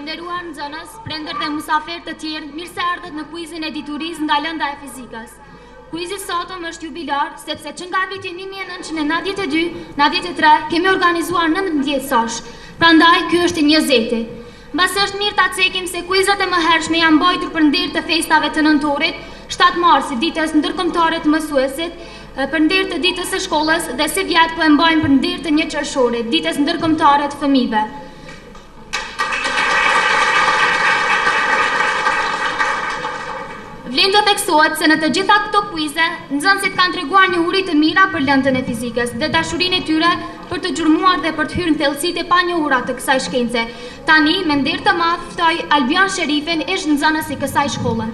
Të nderuar nxënës, prindër dhe musafirë të tjerë, mirë se erdhët në kuizin e diturisë nga lënda e fizikës. Kuizi i sotëm është jubilar, sepse që nga viti 1992, 93, kemi organizuar 19 sosh. Prandaj, ky është i njëzeti. Mbase është mirë ta cekim se kuizet e mëhershme janë mbajtur për nder të festave të nëntorit, 7 marsit, ditës ndërkombëtare të mësuesit, për nder të ditës së shkollës dhe sivjet po e mbajmë për nder të një qershorit, ditës ndërkombëtare të fëmijëve. Vlen të theksohet se në të gjitha këto kuize, nxënësit kanë treguar njohuri të mira për lëndën e fizikës dhe dashurinë e tyre për të gjurmuar dhe për të hyrë në thellësitë e panjohura të kësaj shkence. Tani, me nder të madh, ftoj Albion Sherifin, ish nxënës i kësaj shkolle.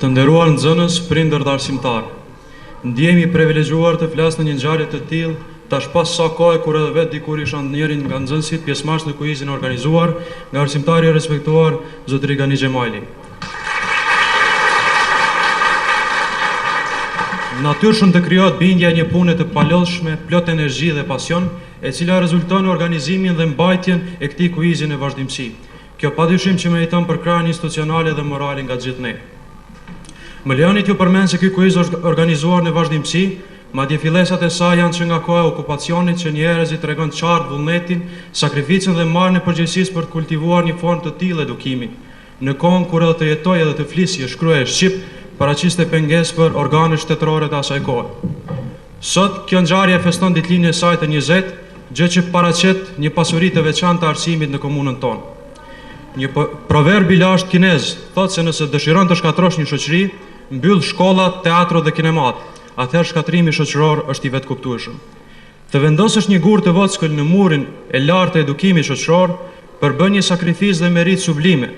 Të nderuar nxënës, prindër dhe arsimtarë, ndihem i privilegjuar të flas në një ngjarje të tillë, tash pas sa kohe kur edhe vetë dikur isha njëri nga nxënësit pjesëmarrës në kuizin e organizuar nga arsimtari i respektuar zotëri Gani Xhemajli. Natyrshëm të krijohet bindja e një pune të palodhshme, plot energji dhe pasion, e cila rezulton në organizimin dhe mbajtjen e këtij kuizi në vazhdimësi. Kjo padyshim që meriton përkrahjen institucionale dhe morale nga të gjithë ne. Më lejoni t'ju përmend se ky kuiz është organizuar në vazhdimësi, madje fillesat e saj janë që nga koha e okupacionit që njëherazi tregon qartë vullnetin, sakrificën dhe marrjen e përgjegjësisë për të kultivuar një formë të tillë edukimi. Në kohën kur edhe të jetoje dhe të flisje shkruaje shqip, paraqiste pengesë për organet shtetërore të asaj kohe. Sot, kjo ngjarje e feston ditëlindjen e saj të njëzetë, gjë që paraqet një pasuri të veçantë të arsimit në komunën tonë. Një proverb i lashtë kinez thotë se nëse dëshiron të shkatërrosh një shoqëri, mbyll shkollat, teatrot dhe kinematë, atëherë shkatërrimi shoqëror është i vetëkuptueshëm. Të vendosësh një gur të vockël në murin e lartë të edukimit shoqëror, përbën një sakrificë dhe meritë sublime.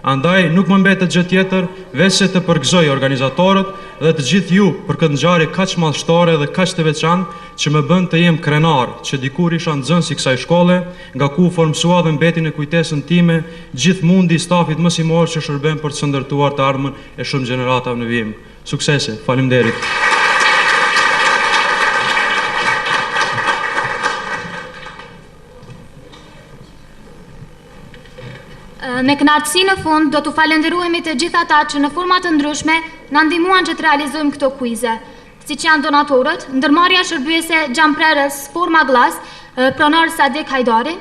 Andaj, nuk më mbetet gjë tjetër, veçse të përgëzoj organizatorët dhe të gjithë ju për këtë ngjarje kaq madhështore dhe kaq të veçantë që më bën të jem krenar që dikur isha nxënës i kësaj shkolle, nga ku u formësua dhe mbeti në kujtesën time gjithë mundi i stafit mësimor që shërben për të sendërtuar të ardhmen e shumë gjeneratave në vijim. Suksese! Faleminderit! Me kënaqësi në fund do t'u falënderohemi të gjithë ata që në forma të ndryshme na ndihmuan që të realizojmë këto kuize, siç janë donatorët, ndërmarrja shërbyese xhamprerës Forma Glass, pronar Sadik Hajdari,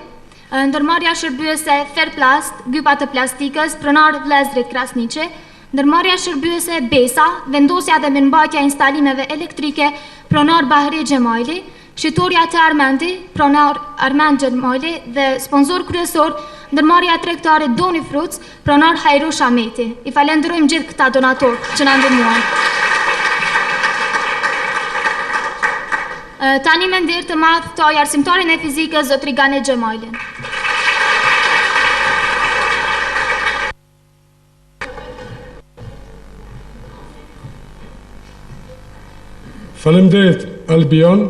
ndërmarrja shërbyese Ferplast, gypa të plastikës, pronar vëllezërit Krasniqi, Ndërmarrja shërbyese Besa, vendosja dhe mirëmbajtja e instalimeve elektrike, pronar Bahri Xhemajli, Shitorja Te Armendi, pronar Armend Xhemajli dhe sponsor kryesor ndërmarrja tregtare Doni Fruits, pronar Hajrush Ahmeti. I falenderojmë gjithë këta donatorë që na ndihmuan. Tani me nder të madh ftoj arsimtarin e fizikës zotri Gani Xhemajlin. Faleminderit Albion,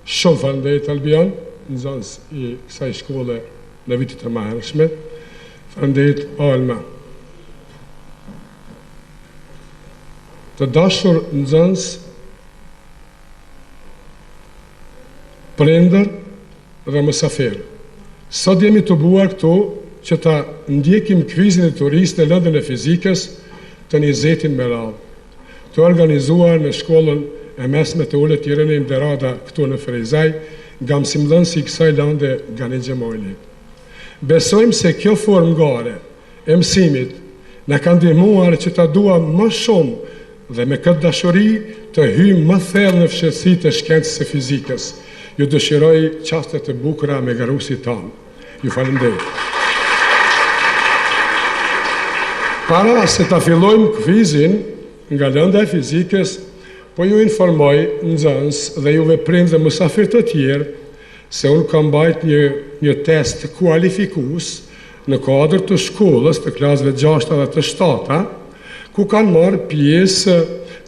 shumë faleminderit Albion, nxënës i kësaj shkolle në vitet e mëhershme. Faleminderit Alma. Të dashur nxënës, prindër, dhe mysafirë. Sot jemi tubuar këtu që ta ndjekim kvizin e diturisë në lëndën e fizikës të njëzetin me radhë, të organizuar në shkollën e mesme të ulët Jeronim De Rada këtu në Ferizaj nga mësimdhënësi i kësaj lënde Gani Xhemajli. Besojmë se kjo formë gare e mësimit na ka ndihmuar që ta duam më shumë dhe me këtë dashuri të hyjmë më thellë në fshehtësitë e shkencës së fizikës. Ju dëshiroj çaste të bukura me garuesit tanë. Ju faleminderit. Para se ta fillojmë kvizin nga lënda e fizikës, po ju informoj nxënës dhe juve prind dhe mysafirë të tjerë se unë kam mbajt një një test kualifikues në kuadër të shkollës të klasëve gjashta dhe të shtata, ku kanë marrë pjesë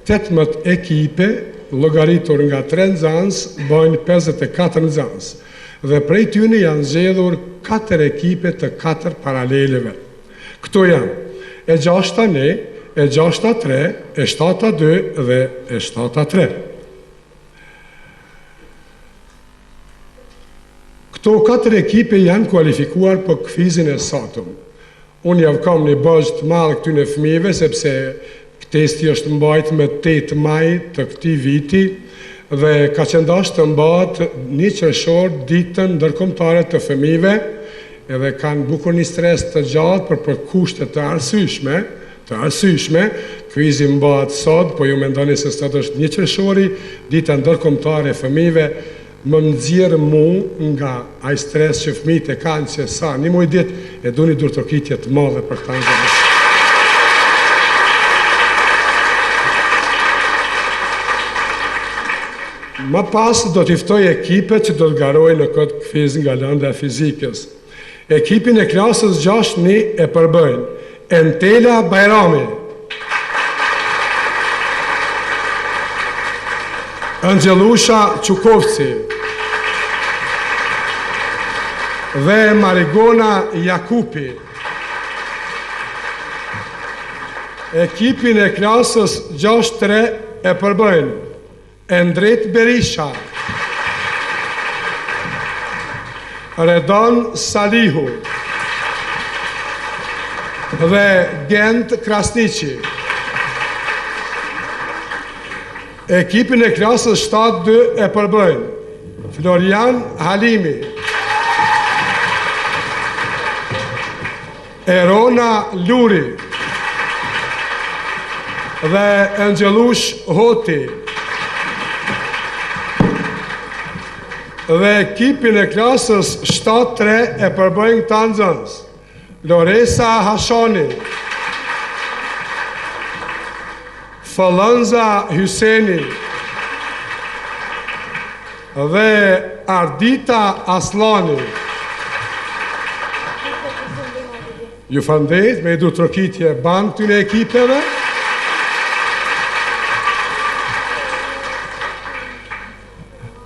18 ekipe. llogaritur nga tre nxënës, bëjnë 54 nxënës dhe prej tyne janë zgjedhur katër ekipe të katër paraleleve. Këto janë, e gjashta një, e gjashta tre, e shtata dy dhe e shtata tre. Këto katër ekipe janë kualifikuar për kvizin e sotëm. Unë jau kam një borxh të madh këtyne fëmijëve sepse testi është mbajt më 8 maj të këtij viti dhe ka qenë dashtë të mbahet një qershor ditën ndërkombëtare të fëmijëve edhe kanë bukur një stres të gjatë por për kushte të arsyeshme, të arsyeshme, kvizi mbahet sot, po ju mendoni se sot është një qershori, dita ndërkombëtare e fëmijëve, Më nxjerr mu nga ai stres që fëmijët e kanë që sa një muaj ditë e du një duartrokitje të madhe për këta nxënës. Më pas do t'i ftoj ekipet që do të garojnë në këtë kviz nga lënda e fizikës. Ekipin e klasës 6 një e përbëjnë Entela Bajrami, Ëngjëllusha Qukovci dhe Marigona Jakupi. Ekipin e klasës 6-3 e përbëjnë Endrit Berisha, Redon Salihu dhe Gent Krasniqi. Ekipin e klasës 7-2 e përbëjnë Florian Halimi, Erona Luri dhe Engjëllush Hoti dhe ekipin e klasës 7-3 e përbëjnë këta nxënës Loresa Hashani Fëllënza Hyseni Dhe Ardita Asllani. Ju falënderit me duartrokitje ban këtyne ekipeve.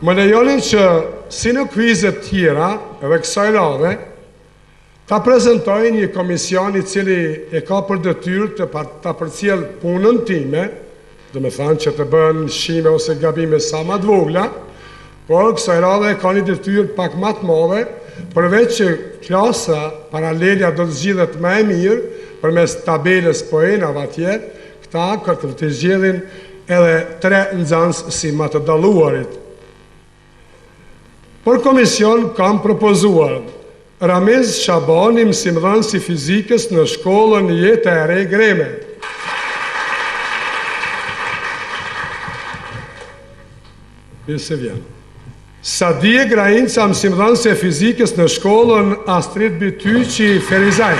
Më lejoni që si në kuizet tjera edhe kësaj radhe, Ta prezantoj një komision i cili e ka për detyrë të ta përcjell punën time, domethënë që të bëhen lëshime ose gabime sa ma të vogla, por kësaj radhe ka një detyrë pak ma të madhe, përveç që klasa paralelja do të zgjidhet më e mirë përmes tabelës poenave atje, këta do të zgjedhin edhe tre nxënës si ma të dalluarit. Për komision kam propozuar Ramiz Shabani, mësimdhënës i fizikës në shkollën Jeta e Re Greme. Mirë se vjen. Sadije Grainca, mësimdhënëse e fizikës në shkollën Astrit Bytyqi Ferizaj.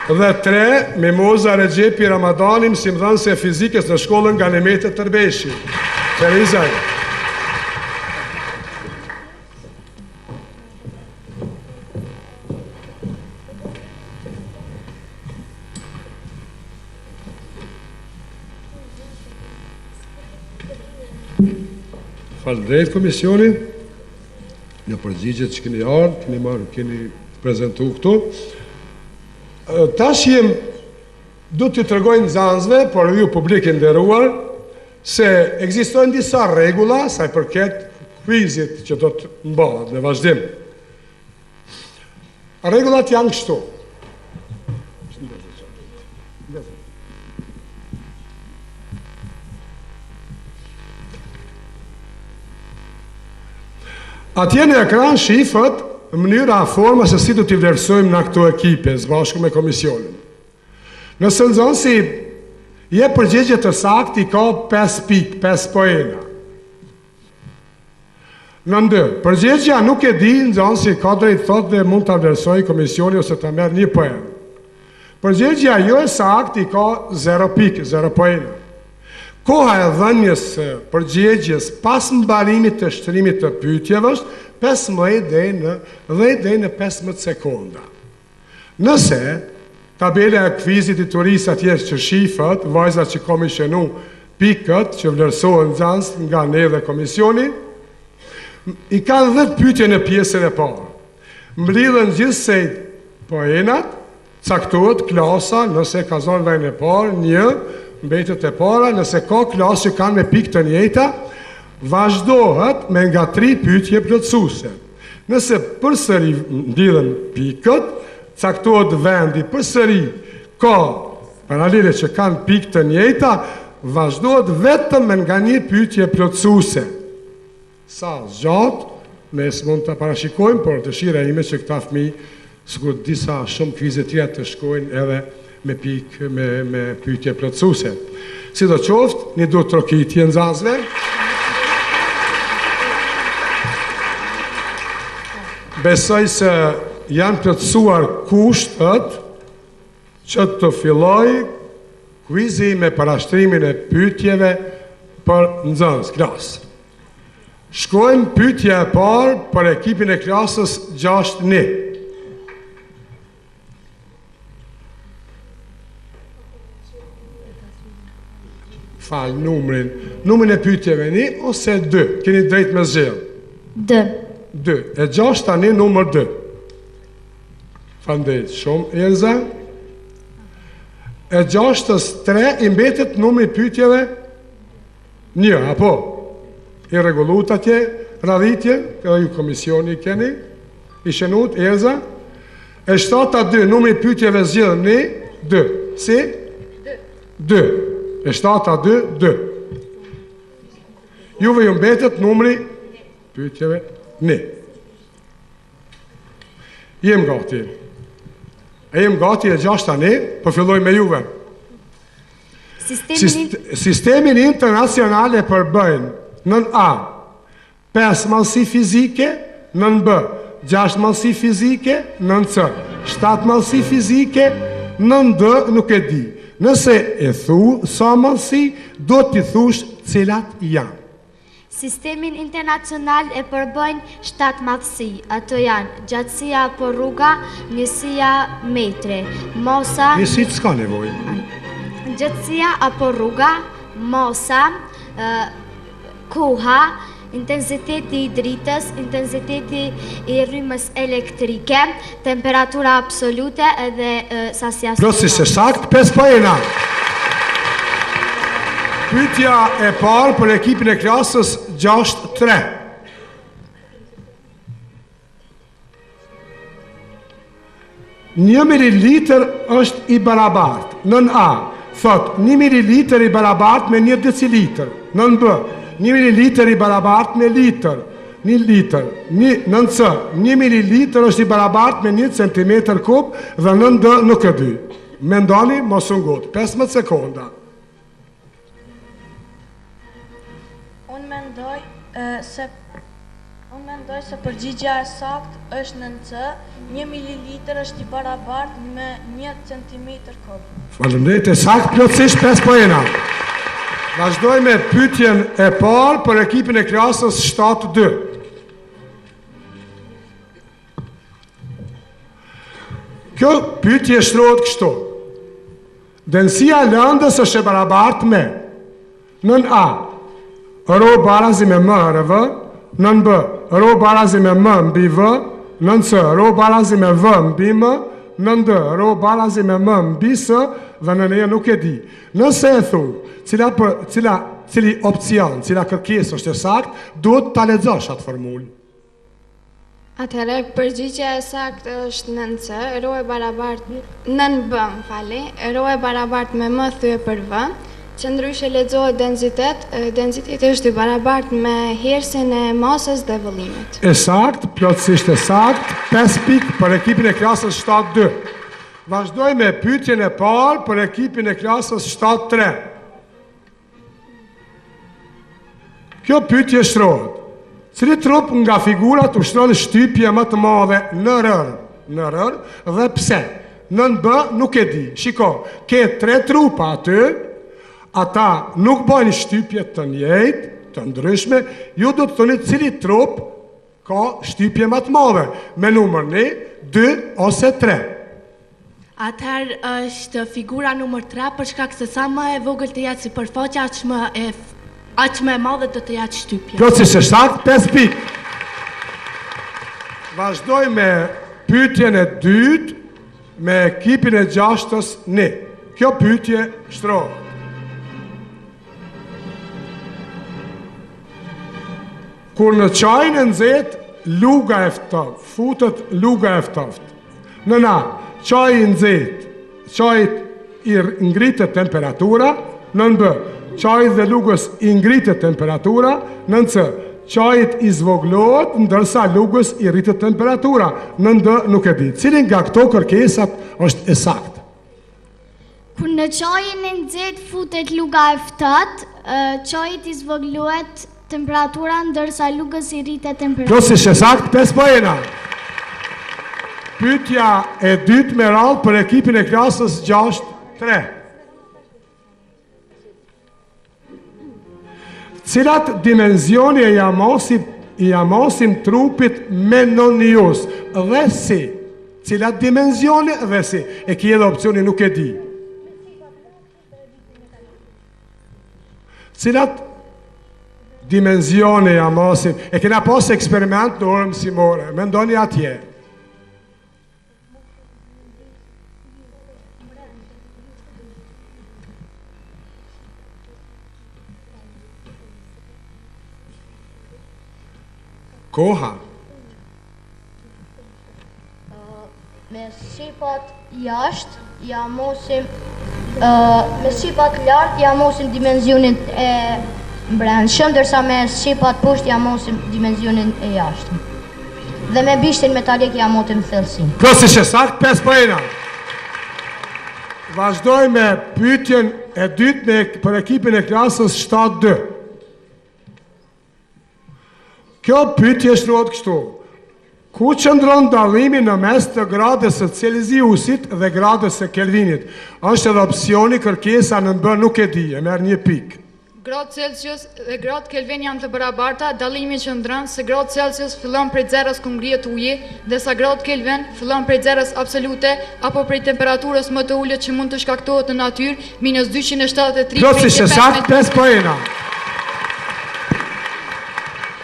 Dhe 3, Mimoza Rexhepi Ramadani, mësimdhënëse e fizikës në shkollën Ganimete Tërbeshi, Ferizaj. Faleminderit komisioni në përgjigjet që keni ardhë, keni marrë, keni prezentu këtu. Tash jem, du t'ju tregoj nxënësve, por ju publik i nderuar, se ekzistojnë disa rregulla sa i përket kuizit që do të mbahet në vazhdim. Rregullat janë kështu. Atje në ekran shifet mënyra, forma se si do t'i vlerësojmë na këto ekipe, së bashku me komisionin. Nëse nxënësi jep përgjigje të saktë, i ka 5 pikë, 5 poena. Nën dy, përgjigja nuk e di, nxënësi ka drejt thotë dhe mund ta vlerësojë komisioni ose ta merr një poen. Përgjigja jo e saktë i ka 0 pikë, 0 poena. Koha e dhënies së përgjigjes pas mbarimit të shtrimit të pyetjeve është 15 deri në 10 deri në 15 sekonda. Nëse. Tabela e kvizit diturisë atje që shifet, vajza që ka me shënu pikët që vlerësohen nxënësit nga ne dhe komisioni, i kanë 10 pyetje në pjesën e parë. Mblidhen gjithsej poenat, caktohet klasa nëse ka zonë vendin e parë, një, mbetet e para, nëse ka klasë që kanë me pikë të njëjta, vazhdohet me nga tri pyetje plotësuese. Nëse përsëri mblidhen pikët, caktohet vendi përsëri ka paralele që kanë pikë të njëjta, vazhdohet vetëm me nga një pyetje plotësuese. Sa zgjat, ne s'mund ta parashikojmë, por dëshira ime që këta fëmijë, sikur disa shumë kvize tjera të shkojnë edhe me pikë, me, me pyetje plotësuese. Sidoqoftë, një duartrokitje nxënësve. Besoj se janë plotësuar kushtet që të fillojë kuizi me parashtrimin e pyetjeve për nxënës klasë. Shkojmë pyetja e parë për ekipin e klasës 6-1. Fal numrin. Numrin e pyetjeve një ose dy. Keni drejt me zgjedh. Dy. Dy. E gjashta një numër dy. Faleminderit shumë, Elza. E gjashtës tre i mbetet numri i pyetjeve një, apo? I rregullut atje, radhitje, edhe ju komisioni i keni, i shënut, Elza. E shtata dy, numri i pyetjeve zgjidh një, dy. Si? Dy. Dy. E shtata dy, dy. Juve ju mbetet numri pyetjeve një. Jem gati. E jem gati e gjashta një, po filloj me juve. Sistemin, Sistemin internacional e përbëjnë nën A, 5 madhësi fizike, nën B, 6 madhësi fizike, nën C, 7 madhësi fizike, nën D nuk e di. Nëse e thu sa madhësi, do t'i thush cilat janë. Sistemin internacional e përbëjnë shtatë madhësi, ato janë, gjatësia apo rruga, njësia metri, masa... Njësitë s'ka nevojë. Gjatësia apo rruga, masa, koha, intensiteti i dritës, intensiteti i rrymës elektrike, Temperatura absolute edhe sasia Plotësisht e saktë, 5 poena. Pyetja e parë për ekipin e klasës 6-3. Një mililitër është i barabartë. Nën A, thot, një mililitër i barabartë me një decilitër. Nën B, një mililitër i barabartë me litër. Një litër, një, nën C, një mililitër është i barabartë me një centimetër kub dhe nën D nuk e di. Mendoni, mos u ngut. 15 sekonda. Unë mendoj se Unë mendoj se përgjigja e saktë është nën C, një mililitër është i barabartë me një centimetër kub. Faleminderit, e saktë plotësisht 5 poena. Vazhdojmë me pyetjen e parë për ekipin e klasës 7-2. Kjo pyetje shtrohet kështu. Dendësia e lëndës është e barabartë me Nën A, Rho barazi me M herë V, nën B, Rho barazi me M mbi V, nën C, Rho barazi me V mbi M, nën D, Rho barazi me M mbi S dhe nën E nuk e di. Nëse e thu, cila për, cila, cili opcion, cila kërkesë është e saktë, duhet ta lexosh atë formulë. Atëherë, përgjigja e saktë është nën C, rho e barabartë nën B, më falni, rho e barabartë me M thye për V, që ndryshe lexohet densitet, densiteti është i barabartë me herësin e masës dhe vëllimit. E saktë, plotësisht e saktë, 5 pikë për ekipin e klasës 7-2. Vazhdojmë me pyetjen e parë për ekipin e klasës 7-3. Kjo pyetje shtrohet. Cili trup nga figurat ushtron shtypje më të madhe në rërë? Në rërë dhe pse? Nën B nuk e di. Shiko, ke tre trupa aty, ata nuk bëjnë shtypje të njëjtë, të ndryshme, ju do të thoni cili trup ka shtypje më të madhe, me numër 1, 2 ose 3. Atëherë është figura numër 3 për shkak se sa më e vogël të jetë sipërfaqja aq më e aq më e madhe do të jetë shtypja. Plotësisht e saktë, 5 pikë. Vazhdoj me pyetjen e dytë me ekipin e gjashtës një. Kjo pyetje shtrohet. Kur në çajin e nxehtë luga e ftohtë, futet luga e ftohtë. Nën A, çaji i nxehtë, çajit i ngritet temperatura, nën B, çajit dhe lugës i ngritet temperatura, nën C, çajit i zvogëlohet ndërsa lugës i rritet temperatura, nën D nuk e di. Cili nga këto kërkesat është e saktë? Kur në çajin e nxehtë futet luga e ftohtë, çajit i zvogëlohet temperatura ndërsa lugës i rritet temperatura. Plotësisht e saktë, 5 poena. Pyetja e dytë me radhë për ekipin e klasës 6 3. Cilat dimensione ia masim, ia masim trupit me nonius dhe si? Cilat dimensione dhe si? E ki edhe opcionin nuk e di. Cilat dimensione ia masim? E kena pas eksperiment në orën mësimore. Mendoni atje. Koha. Me sqipat jashtë, ia masim, me sqipat lart ia masim dimensionin e brendshëm, ndërsa me sqipat poshtë ia masim dimensionin e jashtëm. Dhe me bishtin metalik ia matim thellësinë. Plotësisht e saktë, 5 poena. Vazhdoj me pyetjen e dytë me, për ekipin e klasës 7-2. Kjo pyetje shtrohet kështu. Ku qëndron dallimi në mes të gradës së Celsiusit dhe gradës së Kelvinit? Është edhe opsioni kërkesa nën B nuk e di, e merr një pikë. Gradë Celsius dhe gradë Kelvin janë të barabarta, dallimi qëndron se gradë Celsius fillon prej zeros ku ngrihet uji, ndërsa gradë Kelvin fillon prej zeros absolute apo prej temperaturës më të ulët që mund të shkaktohet në natyrë, minus 273 Plotësisht e saktë, 5 poena.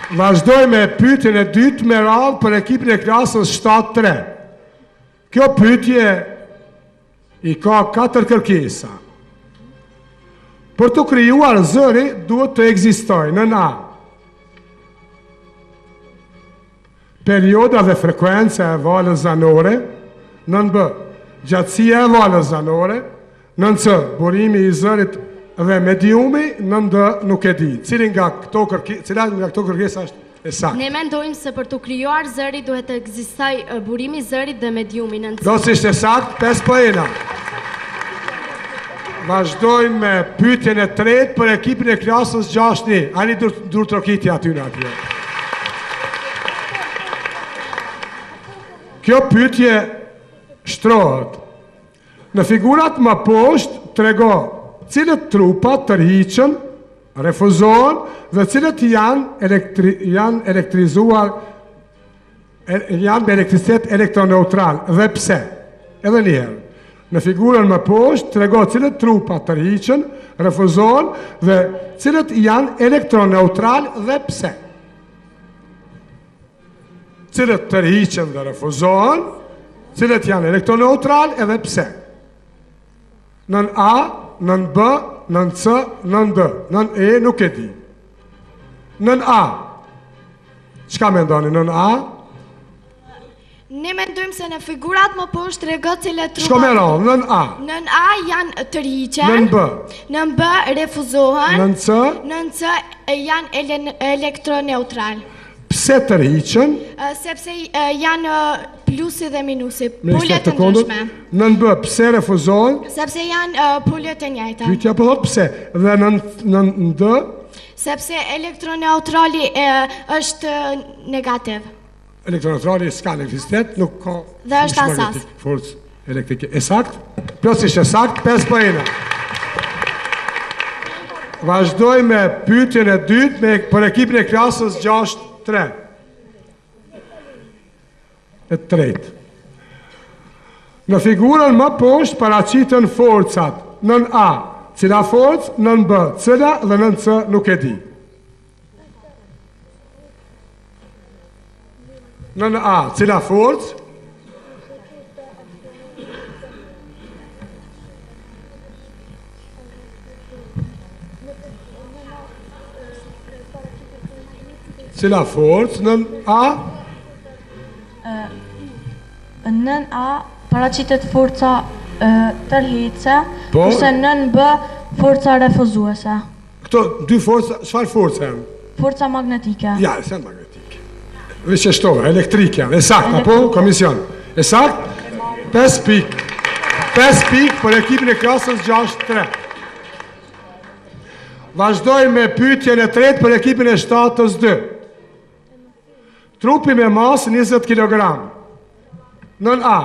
Vazhdoj me pyetjen e dytë me radhë për ekipin e klasës 7-3. Kjo pyetje I ka katër kërkesa. Për t'u krijuar zëri duhet të ekzistojë nën A. Perioda dhe frekuenca e valës zanore, nën B. Gjatësia e valës zanore, nën C. Burimi i zërit dhe mediumi, nën D. Nuk e di. Cili nga këto kërke, cila nga këto kërkesa është E saktë. Ne mendojmë se për t'u krijuar zëri duhet të ekzistojë burimi i zërit dhe mediumi nën C. Plotësisht e saktë, 5 poena. Vazhdojmë me pyetjen e tretë për ekipin e klasës 6-1. Ani dur, duartrokitje aty në atje. Kjo pyetje shtrohet. Në figurat më poshtë trego cilët trupa tërhiqen, refuzohen dhe cilët janë elektri, janë elektrizuar janë me elektricitet elektroneutral dhe pse? Edhe një herë. Në figurën më poshtë trego cilët trupa tërhiqen, refuzohen dhe cilët janë elektroneutral dhe pse? Cilët tërhiqen dhe refuzohen, cilët janë elektroneutral edhe pse. Nën A, nën B, nën C, nën D, nën E nuk e di. Nën A. Çka mendoni nën A? Ne mendojmë se në figurat më poshtë trego cilët trupa Shko me radhë, nën A. Nën A janë tërhiqen. Nën B. Nën B refuzohen. Nën C. Nën C janë elektroneutral. Pse tërhiqen? Sepse janë plusi dhe minusi, pole të ndryshme. Nën B, pse refuzohen? Sepse janë pole të njëjta. Pyetja po thotë pse? Dhe nën nën D? Sepse elektroneutrali është negativ. Elektroneutrali s'ka elektricitet, nuk ka Dhe është asas. Forcë elektrike. E saktë? Plotësisht e saktë, 5 poena. Vazhdoj me pyetjen e dytë me për ekipin e klasës 6-3. E tretë. Në figurën më poshtë paraqiten forcat, nën A, cila forcë, nën B, cila dhe nën C nuk e di. Nën A, cila forcë? Cila forcë nën A? Nën A paraqitet forca tërheqëse, po. kurse nën B forca refuzuese. Këto dy forca, çfarë forca janë? Forca magnetike. Ja, s'janë magnetike. Veç e shtova, elektrike janë. E saktë, apo komision. E saktë? 5 pikë. 5 pikë për ekipin e klasës 6-3. Vazhdojmë me pyetjen e tretë për ekipin e 7-2. Trupi me masë 20 kg. Nën A.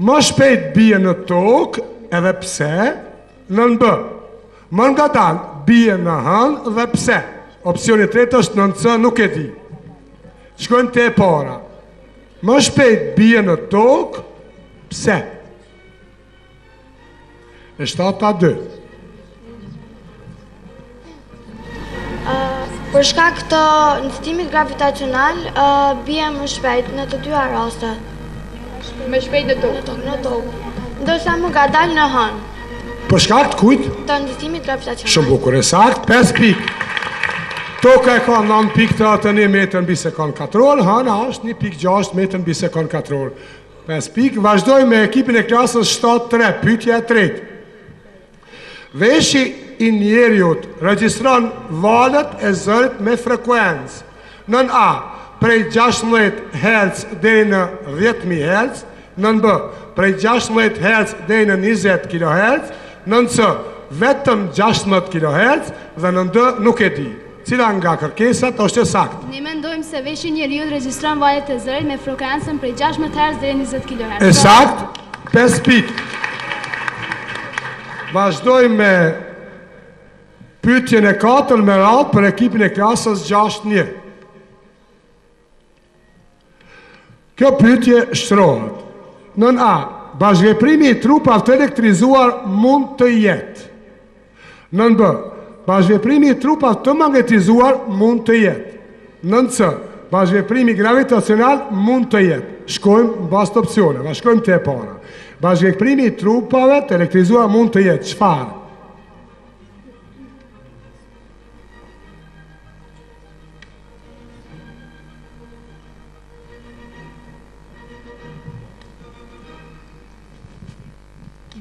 Më shpejt bie në tokë edhe pse nën B. Më ngadalë bie në hënë dhe pse. Opsioni i tretë është nën C nuk e di. Shkojmë te e para. Më shpejt bie në tokë pse. E 7-2. Për shkak të nxitimit gravitacional, bie më shpejt në të dyja rastet. Më shpejt në tokë. Në tokë. Ndërsa më ngadalë në hënë. Për shkak të kujt? Të nxitimit gravitacional. Shumë bukur, e saktë, 5 pikë. Toka e ka 9.81 metër mbi sekond katror, hëna është 1.6 metër mbi sekond katror. 5 pikë, vazhdojmë me ekipin e klasës 7-3, pyetja e tretë. Veshi i njeriut regjistron valët e zërit me frekuencë. Nën A, prej 16 Hz deri në 10.000 Hz, nën B, prej 16 Hz deri në 20 kHz, nën C, vetëm 16 kHz dhe nën D nuk e di. Cila nga kërkesat është e saktë? Ne mendojmë se veshi i njeriut regjistron valët e zërit me frekuencën prej 16 Hz deri në 20 kHz. E saktë, 5 pikë. Vazhdojmë me pyetjen e katërt me radhë për ekipin e klasës 6-1. Kjo pyetje shtrohet. Nën A, bashkëveprimi i trupave të elektrizuar mund të jetë. Nën B, bashkëveprimi i trupave të magnetizuar mund të jetë. Nën C, bashkëveprimi gravitacional mund të jetë. Shkojmë në bazë të opsioneve, shkojmë te e para. Bashkëveprimi i trupave të elektrizuar mund të jetë çfarë?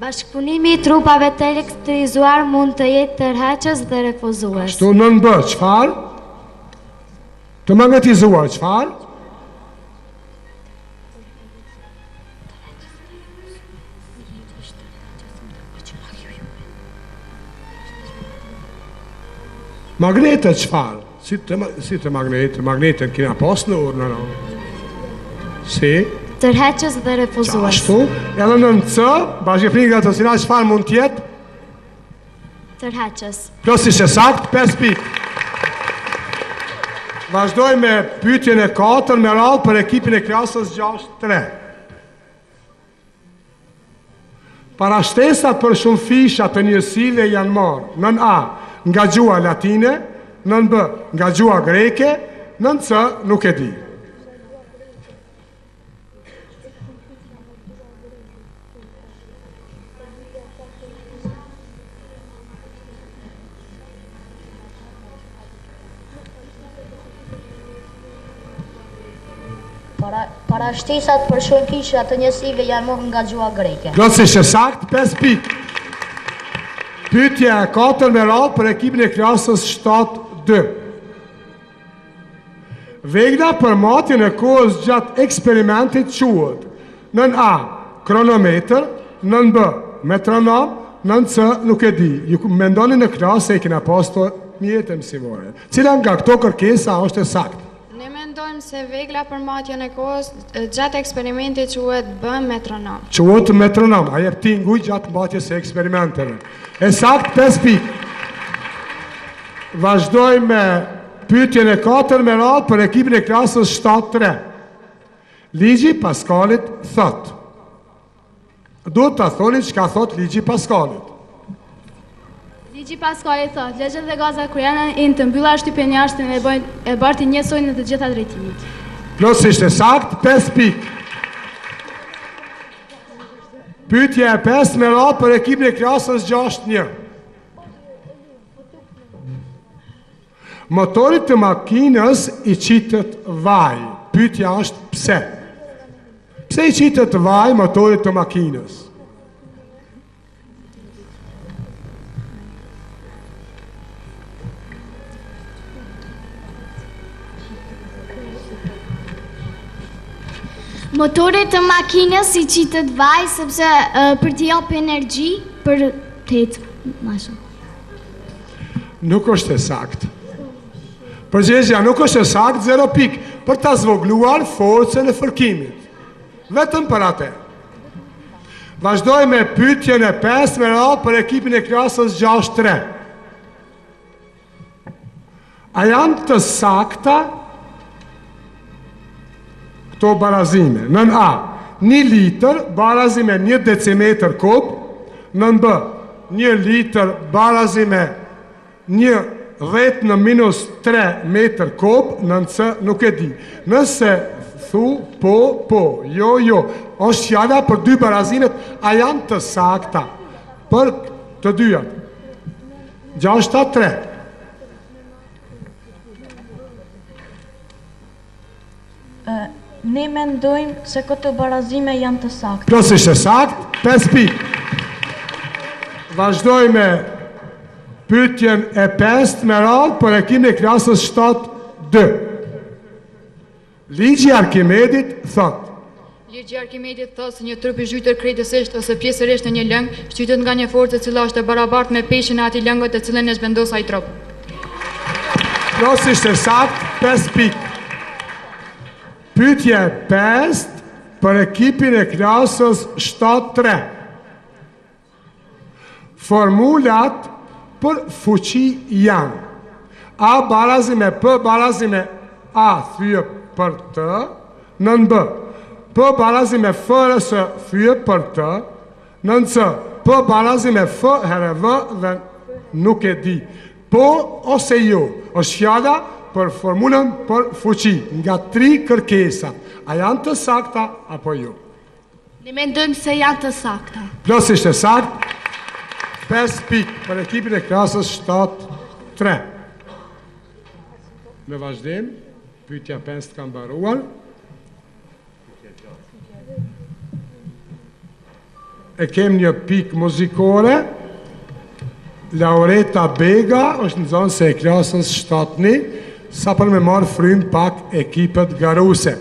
Bashkëpunimi i trupave të elektrizuar mund të jetë tërheqës dhe refuzues. Ashtu nën B, çfarë? Të magnetizuar, çfarë? Magnete çfarë? Si të, si të magnete, magnete kina pas në orë në në. Si? Tërheqës dhe refuzues. Ashtu, edhe nën C, bashkëveprimi gravitacional çfarë mund të jetë? Tërheqës. Plotësisht e saktë, 5 pikë. Vazhdojmë me pyetjen e katërt me radhë për ekipin e klasës 6-3. Parashtesat për shumëfisha të njësive janë marrë nën A nga gjuha latine, nën B nga gjuha greke, nën C nuk e di. Para, parashtesat për shumëfisha të njësive janë marrë nga gjuha greke. Plotësisht e saktë, 5 pikë. Pyetja e katërt me radhë për ekipin e klasës 7-2. Vegla për matjen e kohës gjatë eksperimentit quhet nën A, kronometër, nën B, metronom, nën C, nuk e di. Ju mendoni në klasë se i kena pas këto mjete mësimore. Cila nga këto kërkesa është e saktë? Ne mendojmë se vegla për matjen e kohës gjatë eksperimentit quhet B, metronom. Quhet metronom, ai jep tinguj gjatë matjes së eksperimenteve. E saktë, 5 pikë. Vazhdojmë me pyetjen e katërt me radhë për ekipin e klasës 7-3. Ligji i Paskalit thotë. Duhet ta thoni çka thotë ligji i Paskalit. Ligji i Paskalit thotë, lëngjet dhe gazrat kur janë në enë të mbylla shtypen jashtë dhe bëjnë e bartin njësoj në të gjitha drejtimet. Plotësisht e saktë, 5 pikë. Pyetja e pestë me radhë për ekipin e klasës 6-1. Motorit të makinës i qitet vaj. Pyetja është pse? Pse i qitet vaj motorit të makinës? Motorit të makinës i qitet vaj sepse për t'i japë energji për të ecë ma shumë. Nuk është e saktë. Përgjigja nuk është e saktë, 0 pikë, për ta zvogluar forcën e fërkimit. Vetëm për atë. Vazhdojmë me pyetjen e pestë me radhë për ekipin e klasës 6-3. A janë të sakta këto barazime? Nën A, një litër barazi me një decimetër kub, nën B, një litër barazi me një 10 në minus 3 metër kub, nën C nuk e di. Nëse thu po, po, jo, jo, është fjala për dy barazimet, a janë të sakta për të dyjat? Gjashta tre. Ne mendojmë se këto barazime janë të sakta. Plotësisht e saktë, 5 pikë. Vazhdojmë me pyetjen e pestë me radhë për ekipin e klasës 7-2. Ligji i Arkimedit thotë. Ligji i Arkimedit thotë se një trup i zhytur krejtësisht ose pjesërisht në një lëng, shtytet nga një forcë e cila është e barabartë me peshën e atij lëngut të cilën e zhvendos ai trup. Plotësisht e saktë, 5 pikë. Pyetja e pestë për ekipin e klasës 7-3. Formulat për fuqi janë A barazi me P barazi me A thye për T nën B P barazi me F herë S thye për T nën C P barazi me F herë V dhe nuk e di Po ose jo është fjala për formulën për fuqi nga tri kërkesat a janë të sakta apo jo Ne mendojmë se janë të sakta. Plotësisht e saktë. 5 pikë për ekipin e klasës 7-3. Në vazhdim, pyetja 5 ka mbaruar. E kem një pikë muzikore. Laureta Bega është nxënëse e klasës 7-1, sa për me marrë frymë pak ekipet garuese.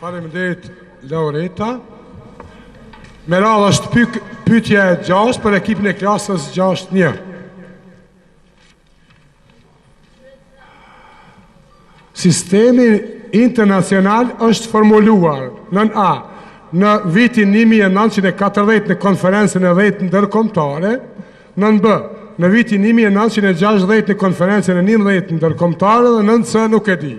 Faleminderit Laureta. Me radhë është pyk, pyetja e 6 për ekipin e klasës 6-1. Sistemi internacional është formuluar nën A në vitin 1940 në konferencën e 10 ndërkombëtare, nën B në vitin 1960 në konferencën e 11 ndërkombëtare dhe nën C nuk e di.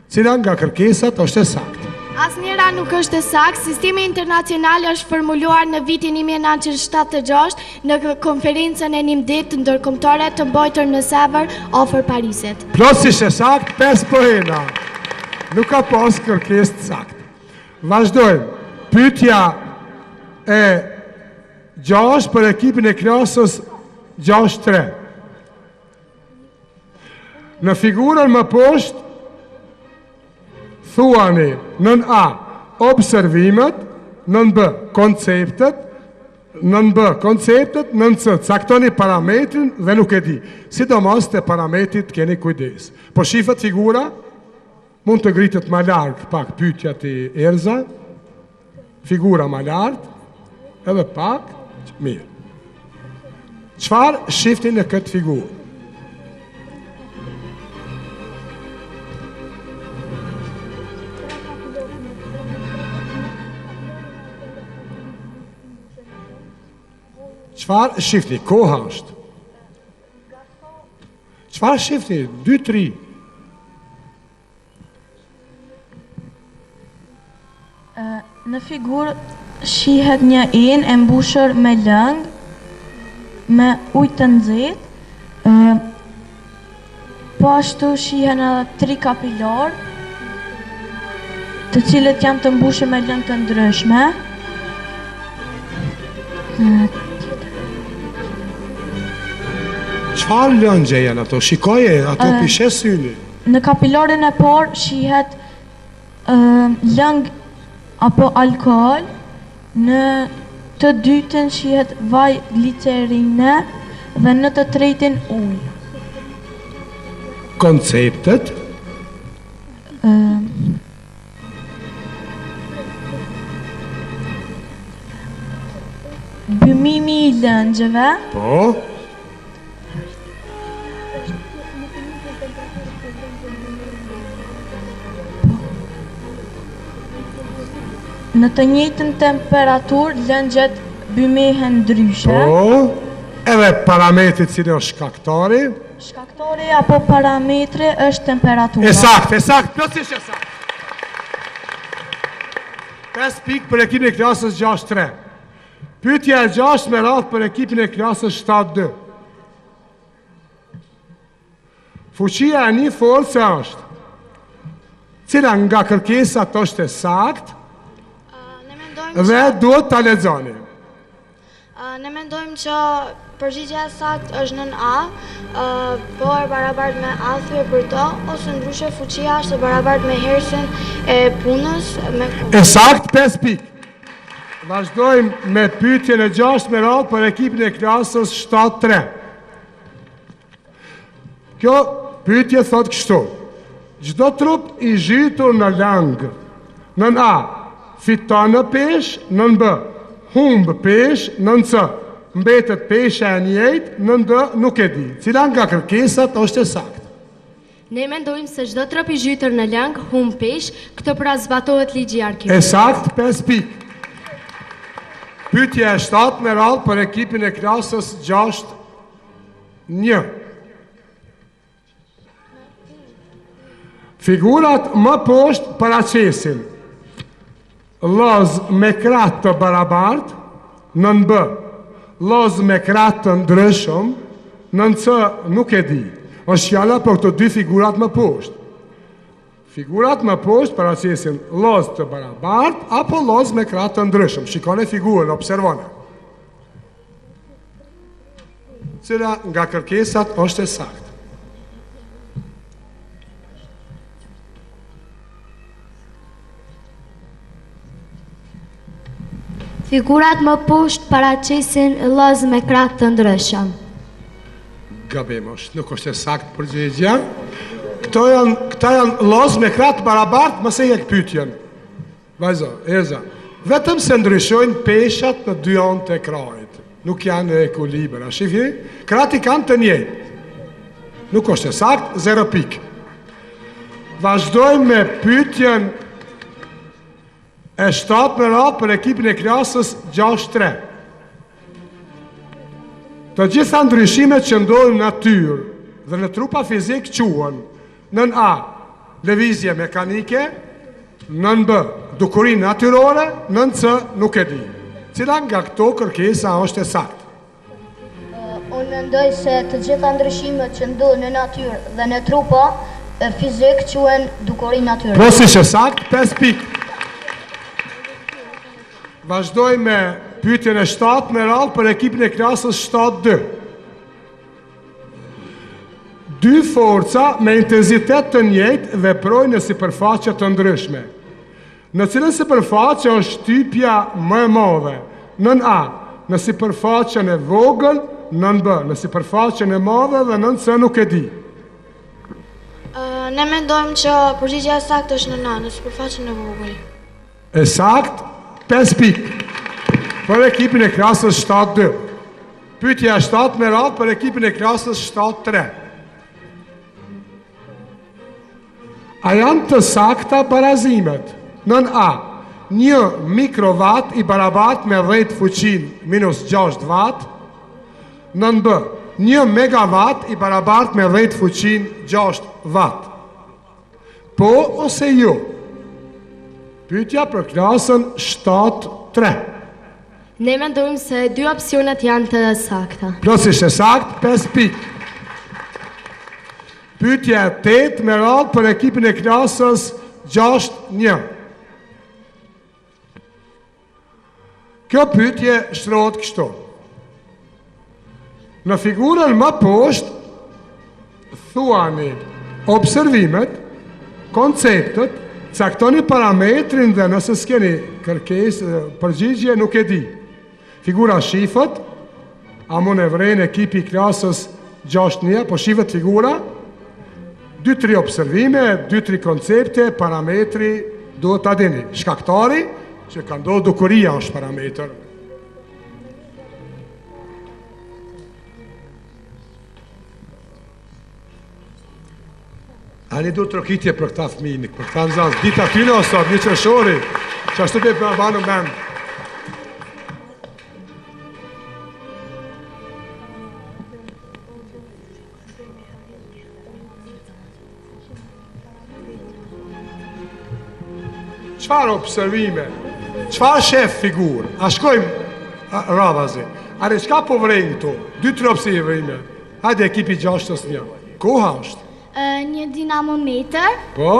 Cila nga kërkesat është e saktë? Asnjëra nuk është e saktë. Sistemi internacional është formuluar në vitin 1976 në konferencën e 11 ndërkombëtare të mbajtur në Sevër, afër Parisit. Plotësisht e saktë, 5 poena. Nuk ka pas kërkesë të saktë. Vazhdojmë. Pyetja e 6 për ekipin e klasës 6-3. Në figurën më poshtë, thuani nën A, observimet, nën B, konceptet, nën B, konceptet, nën C, caktoni parametrin dhe nuk e di. Sidomos te parametri të keni kujdes. Po shifet figura? Mund të ngritet ma lart pak pyetja ti Erza. Figura ma lart, edhe pak, mirë. Çfarë shifni në këtë figurë? Çfarë shifni? Koha është. Çfarë shifni? 2 3. Në figurë shihet një enë e mbushur me lëng, me ujë të nxehtë. Po ashtu shihen edhe tri kapilarë, të cilët janë të mbushur me lëng të ndryshme. Çfarë lëngje janë ato? Shikoje, ato po i sheh syni. Në kapilarin e parë shihet lëng apo alkool, në të dytin shihet vaj glicerine dhe në të tretin ujë. Konceptet? Bymimi i lëngjeve. Po. Në të njëjtën temperaturë lëngjet bymehen ndryshe. Po. Edhe parametri cili është shkaktari? Shkaktori apo parametri është temperatura. E saktë, e saktë, plotësisht e saktë. 5 pikë për ekipin e klasës 6-3. Pyetja e gjashtë me radhë për ekipin e klasës 7-2. Fuqia e një force është cila nga kërkesat është e saktë dhe duhet ta lexoni. Ne mendojmë që përgjigja e saktë është nën A, P e barabartë me A thye për T, ose ndryshe fuqia është e barabartë me herësin e punës me kohë. E saktë 5 pikë. Vazhdojmë me pyetjen e gjashtë me radhë për ekipin e klasës 7-3. Kjo pyetje thotë kështu. Çdo trup i zhytur në lëng, nën A, fiton në peshë, nën B, humb peshë, nën C, mbetet pesha e njëjtë, nën D, nuk e di. Cila nga kërkesat është e saktë? Ne mendojmë se çdo trup i zhytur në lëng humb peshë, këtu pra zbatohet ligji i Arkimedit. E saktë, 5 pikë. Pyetja e 7 me radhë për ekipin e klasës 6 1. Figurat më poshtë paraqesin lloz me krah të barabartë, nën B, lloz me krah të ndryshëm, nën C nuk e di. Është fjala për këto dy figurat më poshtë. Figurat më poshtë paraqesin lloz të barabartë apo lloz me krah të ndryshëm. Shikone figurën, observone. Cila nga kërkesat është e saktë? Figurat më poshtë paraqesin lloz me krah të ndryshëm. Gabim është, nuk është e saktë përgjigja. Këto janë, këta janë lloz me krah të barabartë, mos e hjek pyetjen. Vajzo, Erza, vetëm se ndryshojnë peshat në dy anë të krahit. Nuk janë në ekuilibër. A shifni? Krahët i kanë të njëjtë. Nuk është e saktë, 0 pikë. Vazhdojmë me pyetjen e 7 me radhë për ekipin e klasës 6-3. Të gjitha ndryshimet që ndodhin në natyrë dhe në trupa fizik quhen nën A, lëvizje mekanike, nën B, dukuri natyrore, nën C, nuk e di. Cila nga këto kërkesa është e saktë? Unë mendoj se të gjitha ndryshimet që ndodhin në natyrë dhe në trupa fizik quhen dukuri natyrore. Plotësisht e saktë, 5 pikë. Vazhdojmë me pyetjen e 7 me radhë për ekipin e klasës 7-2. Dy forca me intensitet të njëjtë veprojnë në sipërfaqe të ndryshme. Në cilën sipërfaqe është shtypja më e madhe? Nën A, në sipërfaqen e vogël, nën B, në sipërfaqen e madhe dhe nën C nuk e di. Ne mendojmë që përgjigja e saktë është nën A, në sipërfaqen e vogël. E saktë, 5 pikë për ekipin e klasës 7-2. Pyetja e 7 me radhë për ekipin e klasës 7-3. A janë të sakta barazimet? Nën A, një mikrovat i barabartë me 10 fuqinë minus 6 watt. Nën B, një megawatt i barabartë me 10 fuqinë 6 watt. Po ose jo? Pyetja për klasën 7-3. Ne mendojmë se dy opsionet janë të sakta. Plotësisht e saktë, 5 pikë. Pyetja e 8 me radhë për ekipin e klasës 6-1. Kjo pyetje shtrohet kështu. Në figurën më poshtë thuani observimet, konceptet, caktoni parametrin dhe nëse s'keni kërkesë, përgjigje nuk e di. Figura shifet, a mund e vren ekipi i klasës 6-1, po shifet figura, 2-3 observime, 2-3 koncepte, parametri, duhet ta dini. Shkaktari, që ka ndodhë dukuria është parametër. A një duartrokitje për këta fëmijë, për këta nxënës, dita tyne o sot, një qershori, që ashtu të e mbanu mend. Çfarë observime? Çfarë shef figurë? A shkojmë radhazi? Are çka po vrejnë këtu? Dy, tri observime. Hajde ekipi gjashtës një. Koha është. Një dinamometër. Po.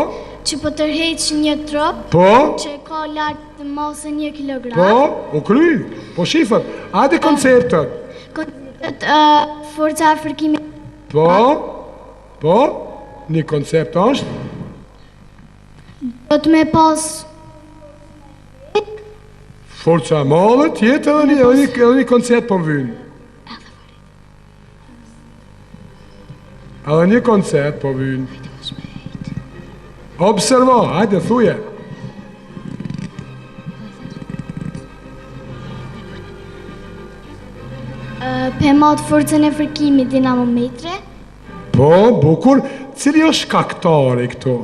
Që po tërheq një trup. Po. Që ka lart masën 1 kilogram. Po, u kry. Po shifet. Hajde konceptet. Konceptet forca e fërkimit. Po. Po. Një koncept është. Do të me pas Forca e madhe, tjetër edhe një, edhe një, edhe një koncept po më vynë. Edhe një koncept po vyn. Observo, hajde thuje. Pe mat forcën e fërkimit dinamometri. Po, bukur. Cili është shkaktari këtu?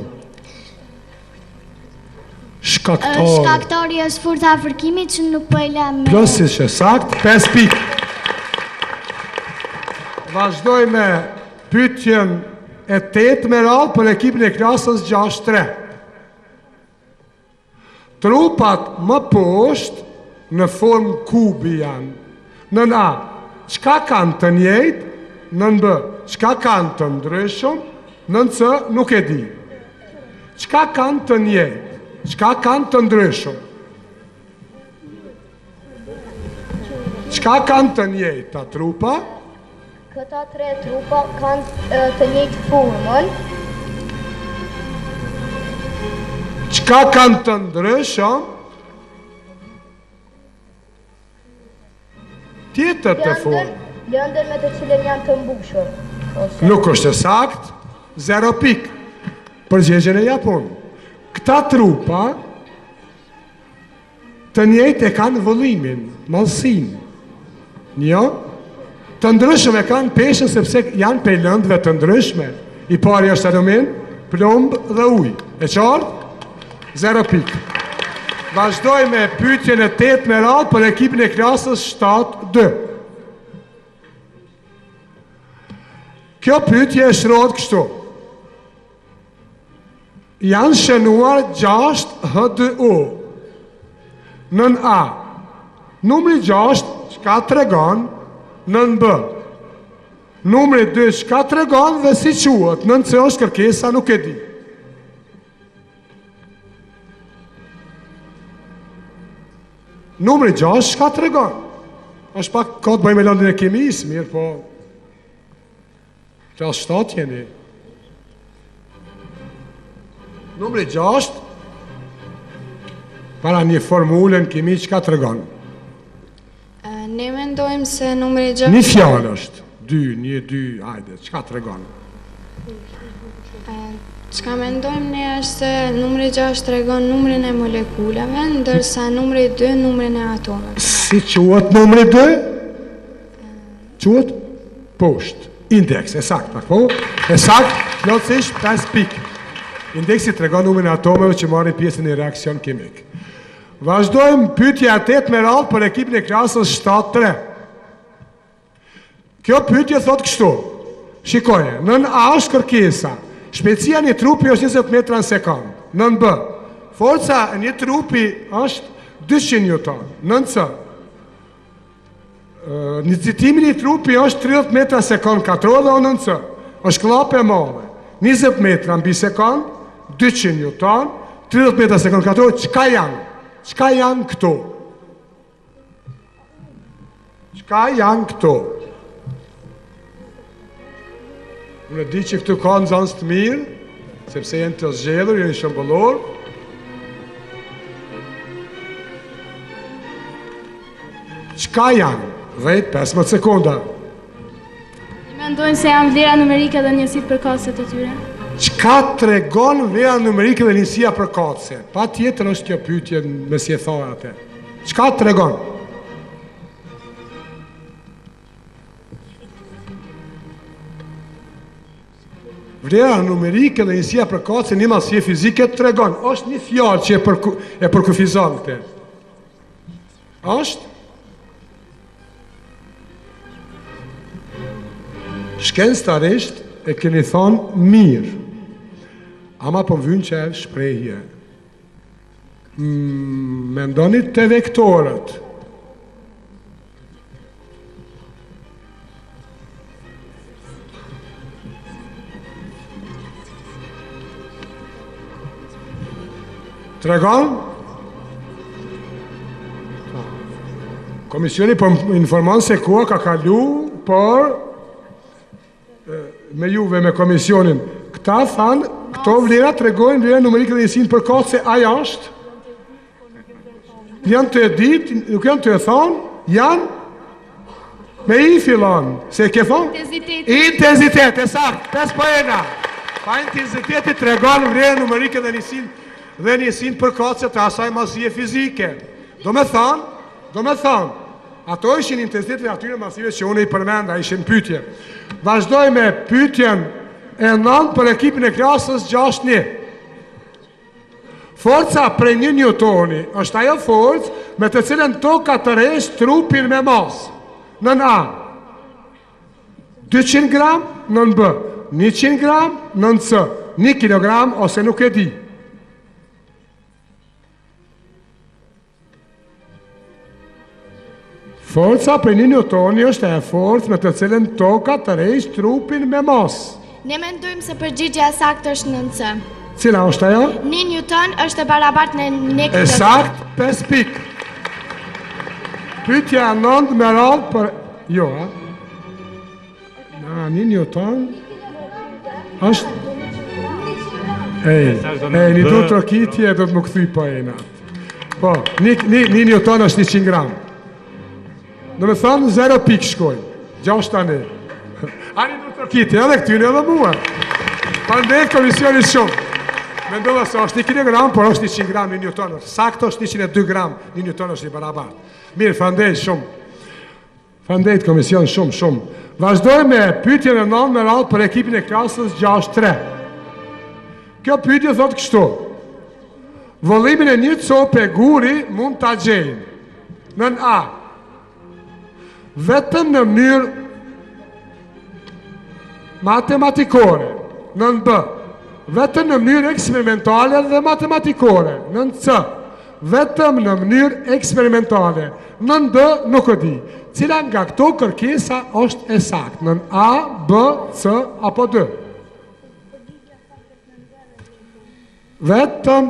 Shkaktari. Shkaktari është forca e fërkimit që nuk po e lë me. Plotësisht e saktë, 5 pikë. Vazhdoj me pyetjen e 8 me radhë për ekipin e klasës 6-3. Trupat më poshtë në formë kubi janë. Nën A, çka kanë të njëjtë? Nën B, çka kanë të ndryshëm? Nën C, nuk e di. Çka kanë të njëjtë? Çka kanë të ndryshëm? Çka kanë të njëjtë këta trupa? Këta tre trupa kanë të njëjtë formën. Çka kanë të ndryshëm? Tjetër të formë. Lëndën me të cilën janë të mbushur. Ose... Nuk është e saktë, zero pikë. Përgjigjen e jap unë. Këta trupa. Të njëjtë e kanë vëllimin, madhësinë. Jo? Të ndryshëm e kanë peshën sepse janë prej lëndëve të ndryshme. I pari është alumin, plumb dhe ujë. E qartë? Zero pikë. Vazhdoj me pyetjen e tetë me radhë për ekipin e klasës 7-2. Kjo pyetje shtrohet kështu. Janë shënuar 6 H2O. Nën A. Numri 6 çka tregon nën B. Numri 2 çka tregon dhe si quhet. Nën C është kërkesa nuk e di. Numri 6 çka tregon? Është pak ka të bëjë me lëndën e kimisë, mirë po. Klasë 7 jeni. Numri 6 para një formule në kimi çka tregon? Ne mendojmë se numri 6 Një fjalë është. 2 1 2, hajde, çka tregon? Çka mendojmë ne është se numri 6 tregon numrin e molekulave, ndërsa numri 2 numrin e atomeve. Si quhet numri 2? Quhet poshtë. Indeks, e saktë, po? E saktë, plotësisht 5 pikë. Indeksi tregon numrin e atomeve që marrin pjesë në një reaksion kimik. Vazhdojmë pyetja e 8 me radhë për ekipin e klasës 7-3. Kjo pyetje thotë kështu. Shikoje, nën A është kërkesa. Shpejtësia e një trupi është 20 metra në sekond. Nën B, forca e një trupi është 200 newton. Nën C, Nxitimi i një trupi është 30 metra sekond katror dhe nën C. Është kllapë e madhe. 20 metra mbi sekond, 200 newton, 30 metra sekond katror, çka janë? Çka janë këto? Çka janë këto? Unë e di që këtu ka nxënës të mirë, sepse janë të zgjedhur, janë shembullor. Çka janë? 10, 15 sekonda. Ne mendojmë se janë vlera numerike dhe njësitë përkatëse të tyre. Çka tregon vlera numerike dhe njësia përkatëse? Patjetër është kjo pyetje me si e tha atë. Çka tregon? Vlera numerike dhe njësia përkatëse një madhësie fizike tregon. Është një fjalë që e, përku, e përkufizon këtë. Është Shkencëtarisht e keni thonë mirë. Ama po më vyn që shprehje. Mm, mendoni te vektorët. Tregon? Komisioni po më informon se koha ka kalu, por me juve, me komisionin, këta thanë, këto vlera tregojnë vlera numerike dhe njësinë përkatëse, aja është? Janë tu e ditë, nuk janë tu e thonë, janë me i fillon, se e ke thonë? Intenzitet. Intenzitet, e saktë, 5 poena. Pa intenziteti tregon vlerën numerike dhe njësinë dhe njësinë përkatëse të asaj madhësie fizike. Do me thonë, do me thonë, ato ishin intenzitetet e atyre madhësive që unë i përmenda, ishin pyetje. Vazhdoj me pyetjen e 9 për ekipin e klasës 6-1. Forca prej një newtoni është ajo forcë me të cilën toka tërheq trupin me masë. Nën A. 200 gram, nën B. 100 gram, nën C. 1 kilogram ose nuk e di. Forca prej një newtoni është ajo forcë me të cilën toka tërheq trupin me masë. Ne mendojmë se përgjigja e saktë është nën C. Cila është ajo? Një newton është e barabartë me një kilogram. E saktë, 5 pikë. Pyetja e nëntë me radhë për jo, a? Na, një newton është Ej, ej, një duartrokitje do të më kthy poenat. Po, një, një, një newton është 100 gram. Domethonë, 0 pikë shkojnë. 6 tani. A një duartrokitje, edhe këtyne edhe mua. Faleminderit komisionit shumë. Mendova se është 1 kg, por është 100 gram 1 newton. Saktë është 102 gram 1 newton është i barabartë. Mirë, faleminderit shumë. Faleminderit komision shumë shumë. Vazhdojmë me pyetjen e 9 me radhë për ekipin e klasës 6-3. Kjo pyetje thotë kështu. Vëllimin e një cope guri mund ta gjejmë nën A. Vetëm në mënyrë matematikore, nën B. Vetëm në mënyrë eksperimentale dhe matematikore, nën C. Vetëm në mënyrë eksperimentale, nën D nuk e di. Cila nga këto kërkesa është e saktë? Nën A, B, C apo D? Vetëm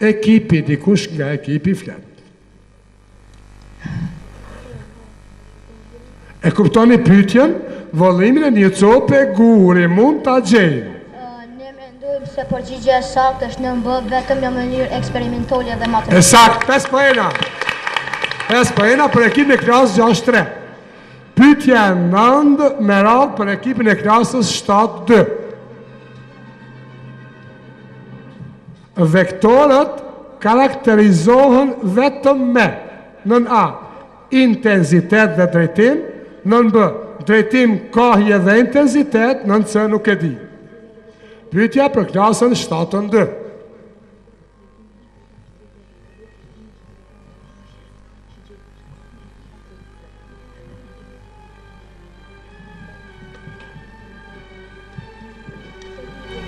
ekipi, dikush nga ekipi flet. E kuptoni pyetjen? Vëllimin e një cope guri mund ta gjejmë. Ne mendojmë se përgjigja e saktë është nën B vetëm në mënyrë eksperimentale dhe matematikore. E saktë, 5 poena. 5 poena për ekipin e klasës 6-3. Pyetja e 9 me radhë për ekipin e klasës 7-2. Vektorët karakterizohen vetëm me, nën A, intenzitet dhe drejtim, nën B, drejtim, kahje dhe intenzitet, nën C nuk e di. Pyetja për klasën 7-2.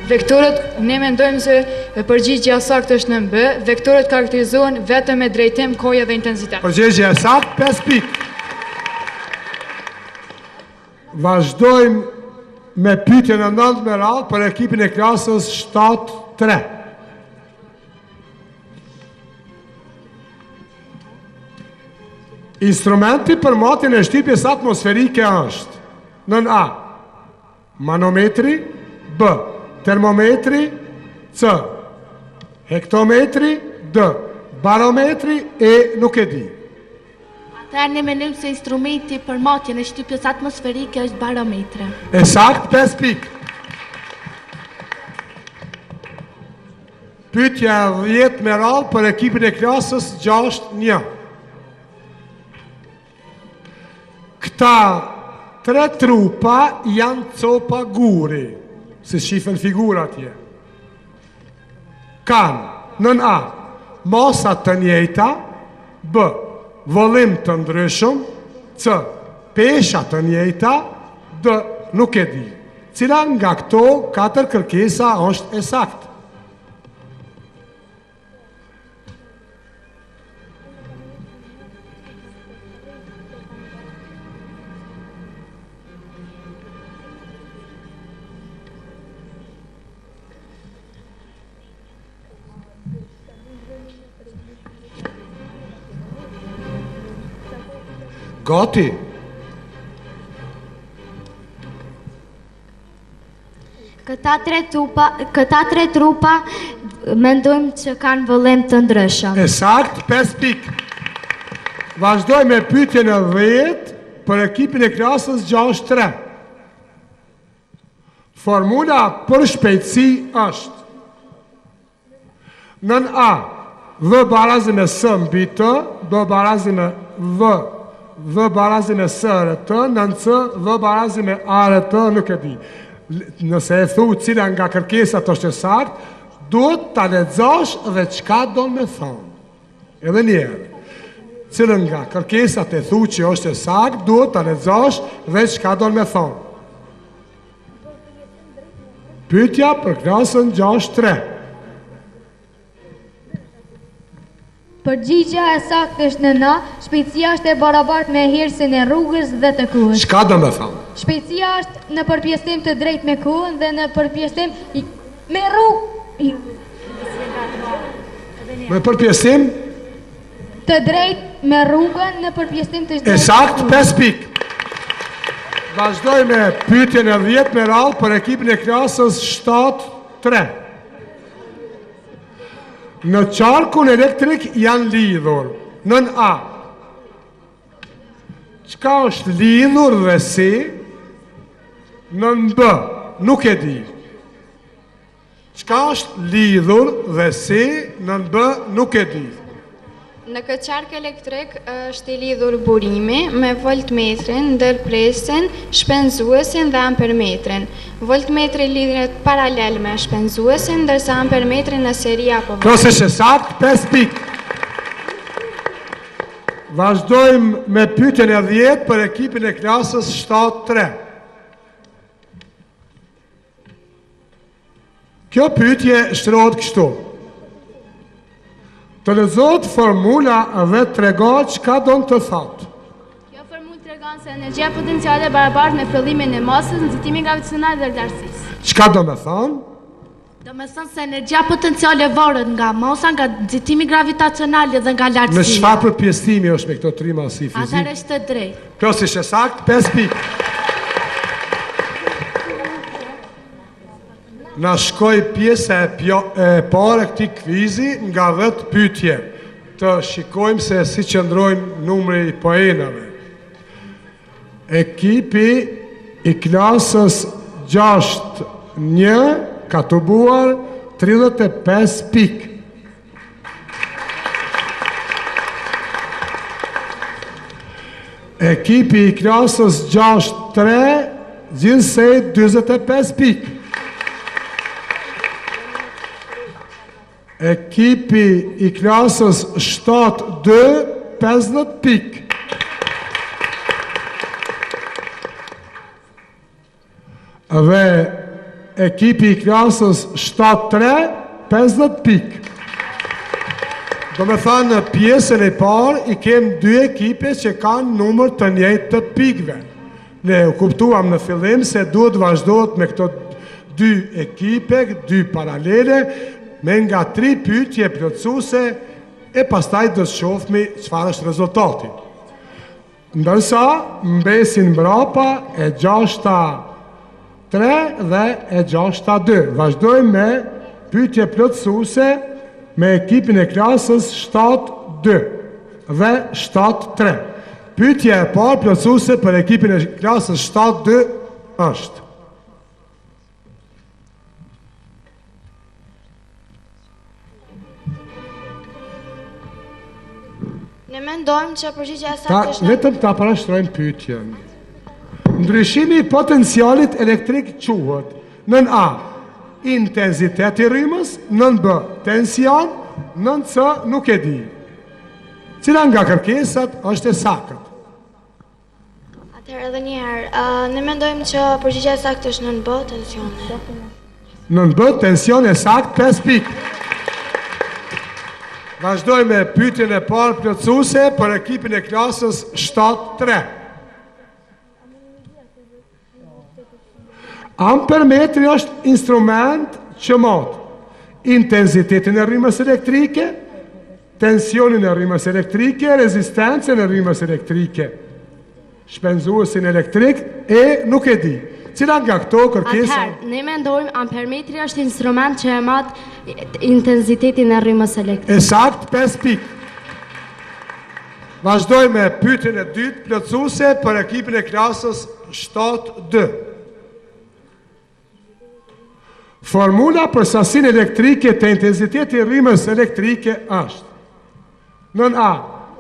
Vektorët, ne mendojmë se përgjigja e saktë është nën B, vektorët karakterizohen vetëm me drejtim, kahje dhe intenzitet. Përgjigja e saktë, 5 pikë. Vazhdojmë me pyetjen e 9 me radhë për ekipin e klasës 7-3. Instrumenti për matjen e shtypjes atmosferike është nën A. Manometri B. Termometri C. Hektometri D. Barometri E. Nuk e di. Atëherë ne mendojmë se instrumenti për matjen e shtypjes atmosferike është barometri. E saktë, 5 pikë. Pyetja e 10 me radhë për ekipin e klasës 6-1. Këta tre trupa janë copa guri, si shifen figura atje. Kanë, nën A, masa të njëjta, B, vëllim të ndryshëm, C, pesha të njëjta, D, nuk e di. Cila nga këto katër kërkesa është e saktë? Gati. Këta tre trupa, këta tre trupa mendojmë që kanë vëllim të ndryshëm. E saktë, 5 pikë. Vazhdoj me pyetjen e 10 për ekipin e klasës 6-3. Formula për shpejtësi është Nën A, V barazi me S mbi T, B barazi me V, V barazi me S herë T, nën C, V barazi me A herë T, nuk e di. Nëse e thu cila nga kërkesat është e saktë, duhet ta lexosh dhe çka don me thonë. Edhe një herë. Cilën nga kërkesat e thu që është e saktë, duhet ta lexosh dhe çka don me thonë. Pyetja për klasën 6-3. Përgjigja e saktë është nën A, shpejtësia është e barabartë me herësin e rrugës dhe të kohës. Çka do me thonë? Shpejtësia është në përpjesëtim të drejtë me kohën dhe në përpjesëtim me rrugë. Me përpjesëtim të drejtë me rrugën në përpjesëtim të drejtë. E saktë, 5 pikë. Vazhdoj me pyetjen e 10 me radhë për ekipin e klasës 7-3. Në qarkun elektrik janë lidhur nën A. Çka është lidhur dhe si? Nën B, nuk e di. Çka është lidhur dhe si, nën B nuk e di. Në këtë qark elektrik është i lidhur burimi me voltmetrin, ndërpresin, shpenzuesin dhe ampermetrin. Voltmetri lidhet paralel me shpenzuesin, ndërsa ampermetri në seri apo Plotësisht e saktë, 5 pikë. Vazhdojmë me pyetjen e 10 për ekipin e klasës 7-3. Kjo pyetje shtrohet kështu. Të lexohet formula dhe trego çka don të thotë. Kjo formulë tregon se energjia potenciale barabartë me prodhimin e masës, nxitimin gravitacional dhe lartësisë. Çka do me thonë? Do me thënë se energjia potenciale varet nga masa, nga nxitimi gravitacional dhe nga lartësia. Në çfarë përpjestimi është me këto tri masi fizike? Atëherë është e drejtë. Plotësisht e saktë, 5 pikë. Na shkoi pjesa e, pjo, e parë e këtij kvizi nga 10 pyetje. Të shikojmë se si qëndrojnë numri i poenave. Ekipi i klasës 6 1 ka tubuar 35 pikë. Ekipi i klasës 6-3, gjithsej 45 pikë. Ekipi i klasës 7-2, 50 pikë. Dhe ekipi i klasës 7-3, 50 pikë. Domethënë, në pjesën e parë i kem dy ekipe që kanë numër të njëjtë të pikëve. Ne u kuptuam në fillim se duhet vazhdohet me këto dy ekipe, dy paralele, me nga tri pyetje plotësuese e pastaj do të shofmi çfarë është rezultati. Ndërsa mbesin mbrapa e gjashta 3 dhe e gjashta 2. Vazhdojmë me pyetje plotësuese me ekipin e klasës 7-2 dhe 7-3. Pyetja e parë plotësuese për ekipin e klasës 7-2 është. Ne mendojmë që përgjigja e saktë është vetëm ta parashtrojmë pyetjen. Ndryshimi i potencialit elektrik quhet nën A intenzitet i rrymës, nën B tension, nën C nuk e di. Cila nga kërkesat është e saktë? Atëherë edhe një herë, ne mendojmë që përgjigja e saktë është nën B, tensioni. Nën B, tension e saktë, 5 pikë. Vazhdojmë me pyetjen e parë plotësuese për ekipin e klasës 7-3. Ampermetri është instrument që mat intensitetin e rrymës elektrike, tensionin e rrymës elektrike, rezistencën e rrymës elektrike, shpenzuesin elektrik e nuk e di. Cila nga këto kërkesa? Atëherë, ne mendojmë ampermetri është instrument që e mat intensitetin e rrymës elektrike. E saktë, 5 pikë. Vazhdojmë me pyetjen e dytë plotësuese për ekipin e klasës 7-2. Formula për sasinë elektrike te intensiteti i rrymës elektrike është nën A,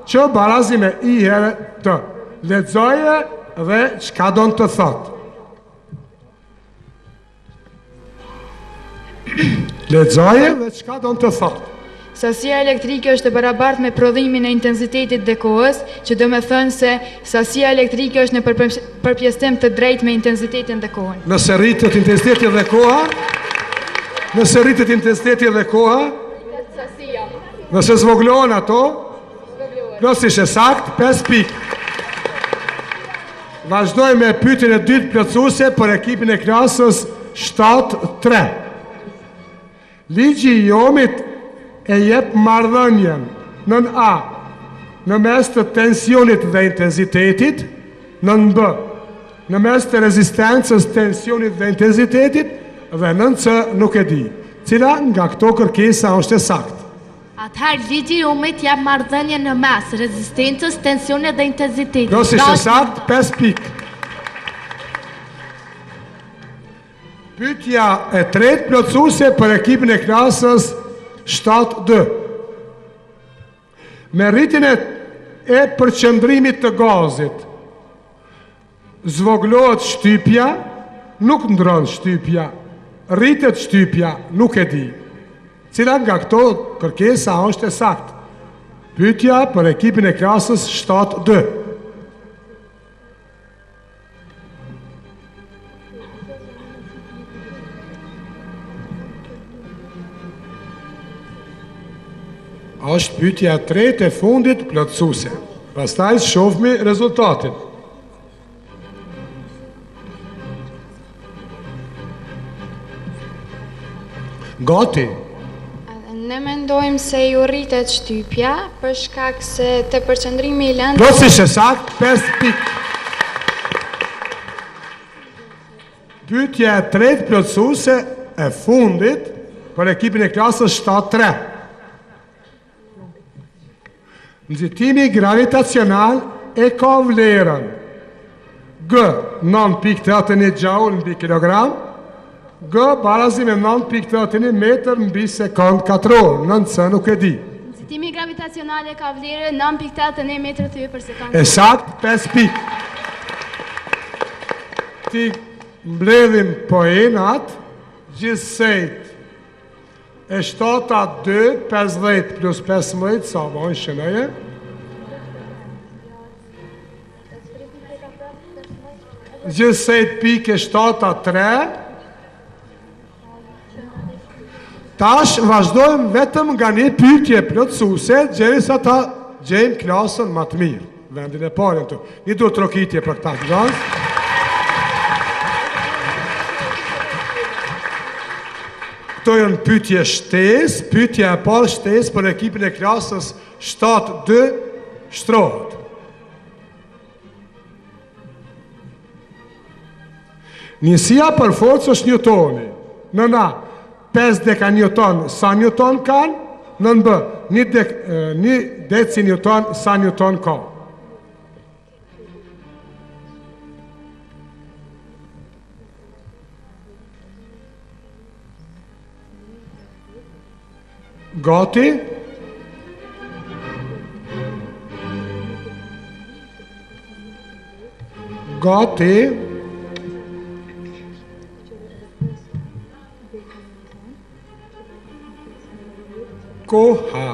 Q barazi me I herë T. Lexoje dhe çka don të thotë. Lexoje dhe çka don të thotë. Sasia elektrike është e barabartë me prodhimin e intensitetit dhe kohës, që do me thënë se sasia elektrike është në përpjesëtim të drejtë me intensitetin dhe kohën. Nëse rritet intensiteti dhe koha, nëse rritet intensiteti dhe koha, nëse zvogëlohen ato, plotësisht e saktë, 5 pikë. Vazhdojmë me pyetjen e dytë plotësuese për ekipin e klasës 7-3. Ligji i Ohmit e jep marrëdhënien nën A në mes të tensionit dhe intensitetit, nën B në mes të rezistencës, tensionit dhe intensitetit dhe nën C nuk e di. Cila nga këto kërkesa është e saktë? Atëherë ligji i Ohmit jep marrëdhënie në mes rezistencës, tensionit dhe intensitetit. Plotësisht e saktë, 5 pikë. Pyetja e tretë plotësuese për ekipin e klasës 7-2. Me rritjen e, e përqendrimit të gazit, zvogëlohet shtypja, nuk ndron shtypja, rritet shtypja, nuk e di. Cila nga këto kërkesa është e saktë? Pyetja për ekipin e klasës 7-2. Është pyetja e tretë e fundit plotësuese. Pastaj shofmi rezultatin. Gati. Ne mendojmë se ju rritet shtypja për shkak se te përqendrimi i lëndës Plotësisht e saktë, 5 pikë. Pyetja e tretë plotësuese e fundit për ekipin e klasës 7-3. Nxitimi gravitacional e ka vlerën G 9.81 xhaul mbi kilogram, G barazi me 9.81 metër mbi sekond katror, nën C nuk e di. Nxitimi gravitacional e ka vlerën 9.81 metër thye për sekond. E saktë, 5 pikë. T'i mbledhim poenat, gjithsejt E shtata 2, 50 plus 15, sa bojnë shënoje? Gjithsejt pikë e shtata 3. Tash vazhdojmë vetëm nga një pyetje plotësuese, gjerisa ta gjejmë klasën ma të mirë. Vendin e parë janë këtu. Një duartrokitje për këta nxënës. Këto janë pyetje shtesë, pyetja e parë shtesë për ekipin e klasës 7-2 shtrohet. Njësia për forcë është newtoni. Nën A, 5 deka newton, sa newton kanë? Nën B, 1 dek, 1 deci newton, sa newton ka? Gati? Gati? Koha.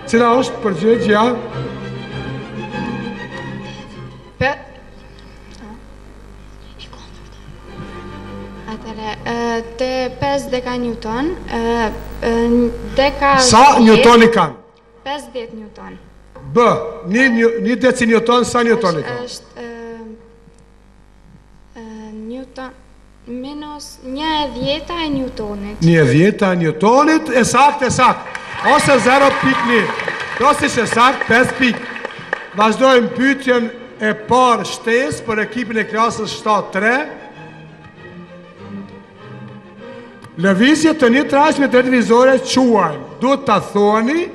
Cila është përgjigja? Pe... Atëherë, te 5 deka Newton, deka... Sa Newton i kanë? 50 Newton. B, një, një, një deci Newton, sa Newton i kanë? Është, Newton minus një e dhjeta e Newtonit. Një e dhjeta e Newtonit, e saktë, e saktë. Ose 0.1. Plotësisht e saktë, 5 pikë. Vazhdojmë pyetjen e parë shtesë për ekipin e klasës 7-3. Lëvizje të njëtrajtshme drejtvizore quajmë. Duhet ta thoni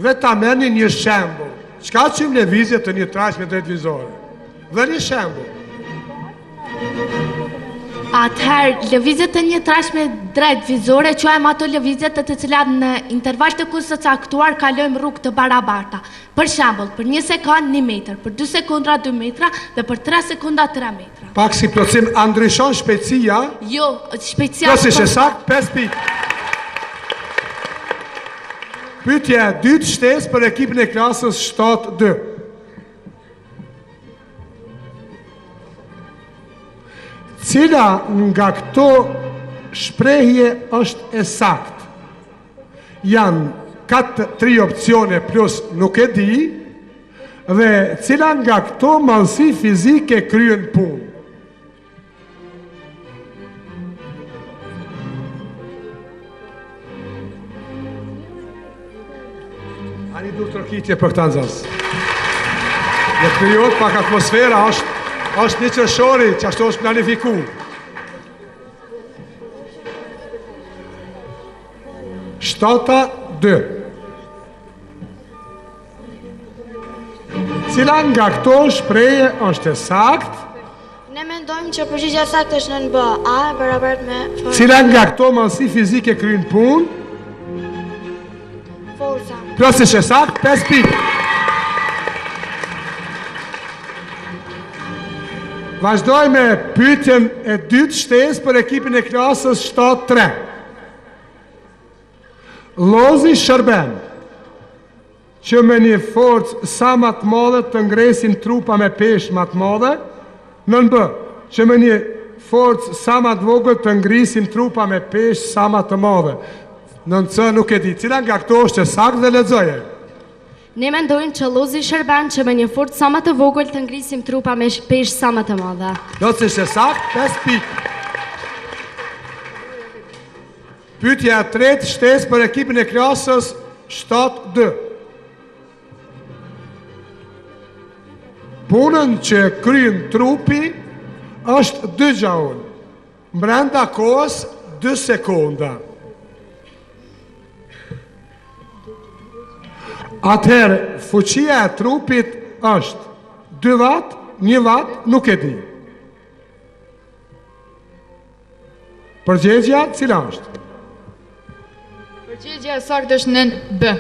dhe ta merrni një shembull. Çka quajmë lëvizje të njëtrajtshme drejtvizore? Dhe një shembull. Atëherë, lëvizje të njëtrajtshme drejtvizore quajmë ato lëvizje të të cilat në interval të kohës së caktuar kalojmë rrugë të barabarta. Për shembull, për një sekondë një metër, për dy sekonda dy metra dhe për tre sekonda tre metra. Pak si plotësim, a ndryshon shpejtësia? Jo, shpejtësia Plotësisht e saktë, 5 pikë. Pyetja e dytë shtesë për ekipin e klasës 7-2. Cila nga këto shprehje është e saktë? Janë 4 3 opsione plus nuk e di dhe cila nga këto madhësi fizike kryen punë? A një duartrokitje për këta nxënës. Le të krijohet pak atmosfera, është, është një qershori, qashtu është planifiku. Shtata 2. Cila nga këto shprehje është e saktë? Ne mendojmë që përgjigja e saktë është nën B, A e barabartë me F. Cila nga këto madhësi fizike kryen punë? Forca. Plotësisht e saktë, 5 pikë. Vazhdoj me pyetjen e dytë shtesë për ekipin e klasës 7-3. Llozi shërben që me një forcë sa ma të madhe të ngresim trupa me peshë ma të madhe, nën B, që me një forcë sa ma të vogël të ngrisim trupa me peshë sa ma të madhe. Nën C nuk e di, cila nga këto është e saktë dhe lexoje. Ne mendojmë që llozi shërben që me një forcë sa më të vogël të ngrisim trupa me peshë sa më të madhe. Plotësisht e saktë, 5 pikë. Pyetja e tretë shtesë për ekipin e klasës 7-2. Punën që kryen trupi është 2 xhaul, mbrenda kohës 2 sekonda. Atëherë, fuqia e trupit është 2 watt, 1 watt, nuk e di. Përgjegja cila është? Përgjegja e saktë është nën B.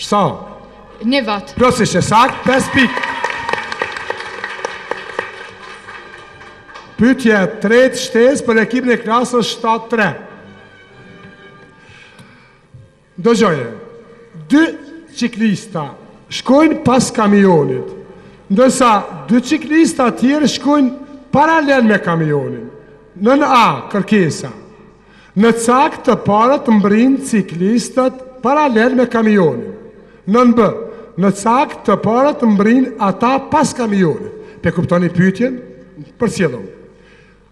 Sa? Një watt. Plotësisht e saktë, 5 pikë. Pyetja e tretë shtesë për ekipin e klasës 7-3. Dëgjoje, dy çiklista shkojnë pas kamionit, ndërsa dy çiklista tjerë shkojnë paralel me kamionin. Nën A, kërkesa. Në cak të parët mbërrijnë çiklistët paralel me kamionin. Nën B, në cak të parët mbërrijnë ata pas kamionit. Pe kuptoni pyetjen? Përcjellum.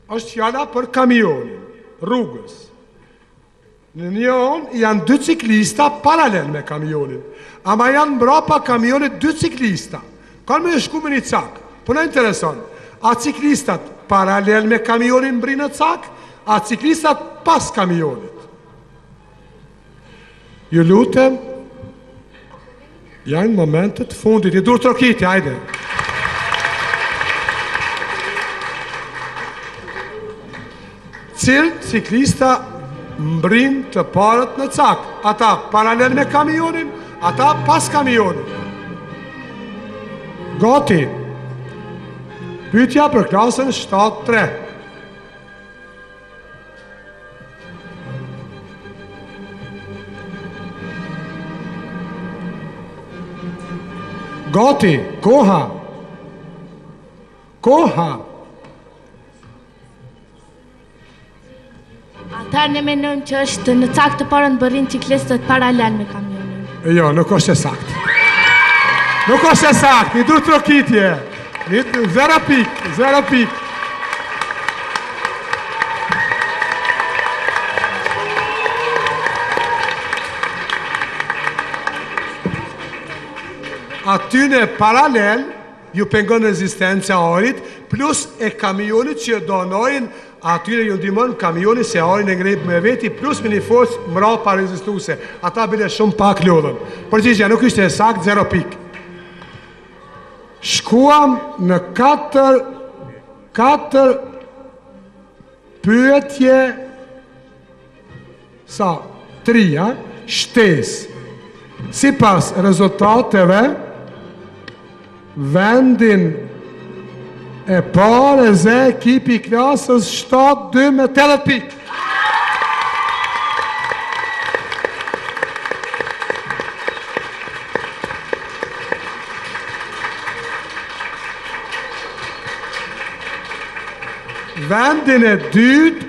Është fjala për kamionin, rrugës. Në një anë janë dy çiklista paralel me kamionin, ama janë mbrapa kamionit dy çiklista. Kanë me shku me një cak. Po na intereson, a çiklistat paralel me kamionin mbrrijnë në cak, a çiklistat pas kamionit? Ju lutem, janë momentet e fundit, një duartrokitje, ajde. Cilët çiklista mbrrijnë të parët në cak, ata paralel me kamionin, ata pas kamionit. Gati. Pyetja për klasën 7-3. Gati, koha. Koha. Atëherë ne mendojmë që është në cak të parët mbërrijnë çiklistët paralel me kamionin. Jo, nuk është e saktë. Nuk është e saktë, një duartrokitje. Një zero pikë, zero pikë. Atyne paralel, ju pengon rezistenca e ajrit, plus e kamionit që don ajrin, atyre ju ndihmon kamioni se ajrin e ngreh me veti, plus me një forcë mrapa rezistuese. Ata bile shumë pak lodhen. Përgjigja nuk ishte e saktë, zero pikë. Shkuam në 4 4 pyetje Sa? Tria, shtesë. Sipas rezultateve, vendin e parë e zë ekipi i klasës 7-2 me 80 pikë. Vendin e dytë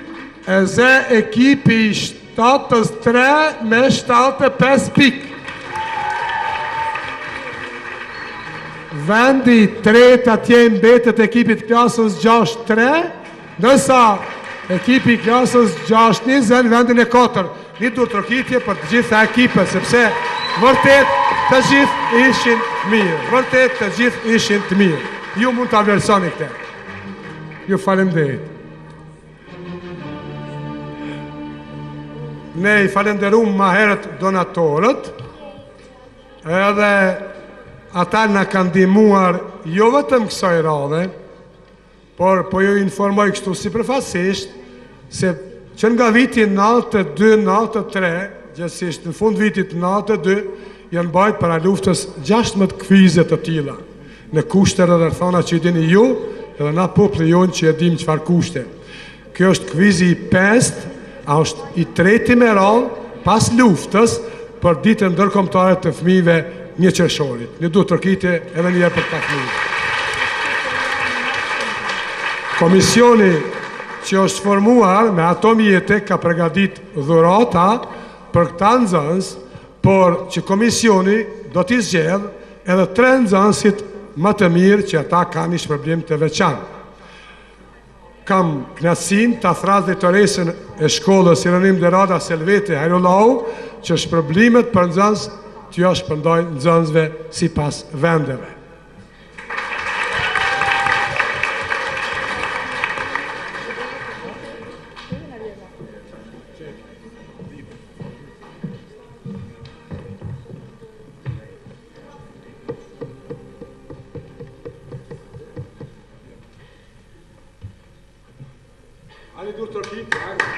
E zë ekipi i shtatës 3 me 75 pikë. Vendi i tretë atje i mbetet ekipit klasës 6-3, ndërsa ekipi i klasës 6-1 zë vendin e 4. Një duartrokitje për të gjitha ekipet, sepse vërtet të gjithë ishin të mirë. Vërtet të gjithë ishin të mirë. Ju mund ta vlerësoni këtë. Ju faleminderit. Ne i falenderum ma herët donatorët, edhe ata na kanë ndihmuar jo vetëm kësaj radhe, Por po ju informoj kështu sipërfaqësisht se që nga viti 92, 93, gjegjësisht në fund vitit 92, janë mbajt para luftës 16 kvize të tilla në kushte dhe rrethana që i dini ju edhe na populli jonë që e dimë çfarë kushte. Kjo është kvizi i pestë, a është i treti me radhë pas luftës për ditën ndërkombëtare të fëmijëve një qershorit. Një duartrokitje edhe një herë për këta fëmijë. Komisioni që është formuar me ato mjete ka përgatit dhurata për këta nxënës, por që komisioni do t'i zgjedhë edhe tre nxënësit më të mirë që ata kanë një shpërblim të veçantë. Kam kënaqësinë ta thërras drejtoresën e shkollës Jeronim De Rada Selvete Hajrullahu që shpërblimet për nxënës t'jua shpërndajë nxënësve sipas vendeve. Hajde duartrokitje, hajde.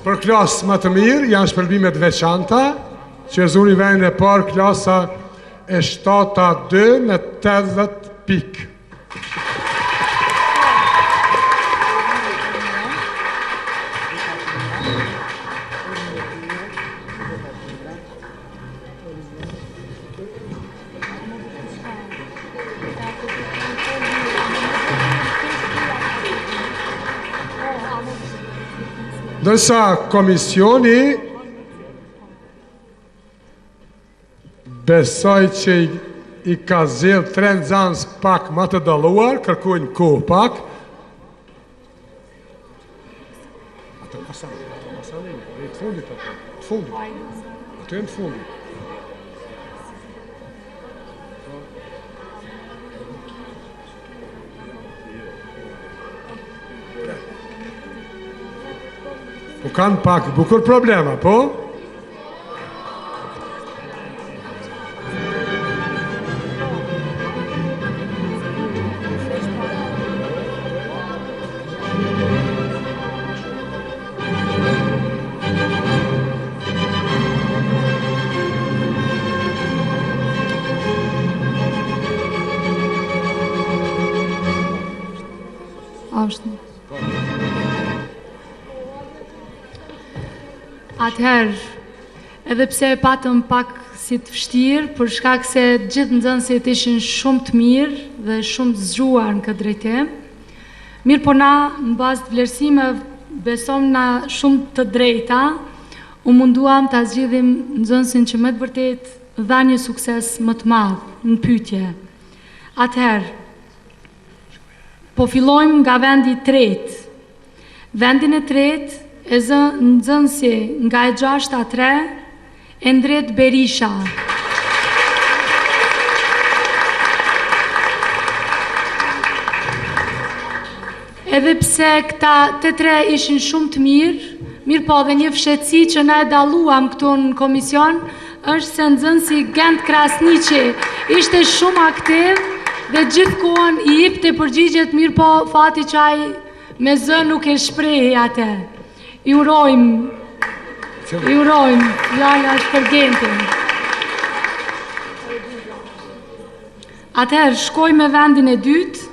Për klasë më të mirë janë shpërblime të veçanta, që e zuri vendin e parë klasa e 7-2 me 80 pikë. Ndërsa komisioni Besoj që i ka zgjedh tre nxënës pak ma të dalluar, kërkojnë kohë pak. Ato pasan, ato pasan, të fundit ato, të fundit. Ato janë të fundit. Po kanë pak bukur problema, po? Është. Atëherë, edhe pse e patëm pak si të vështirë, për shkak se gjithë nxënësit ishin shumë të mirë dhe shumë të zgjuar në këtë drejtim, Mirëpo na, në bazë të vlerësimeve, besom na shumë të drejta, u munduam ta zgjidhim nxënësin që me të vërtetë dha një sukses më të madh në pyetje. Atëherë, po fillojmë nga vendi i tretë. Vendin e tretë e zë nxënësi nga e gjashta tre, Endrit Berisha. Edhe pse këta të tre ishin shumë të mirë, mirëpo dhe një fshehtësi që na e dalluam këtu në komision, është se nxënësi Gent Krasniqi ishte shumë aktiv dhe gjithë kohën i jipte përgjigjet, mirëpo fati që ai me zë nuk e shprehi atë. I urojmë, i urojmë, fjala është për Gentin. Atëherë, shkojmë me vendin e dytë.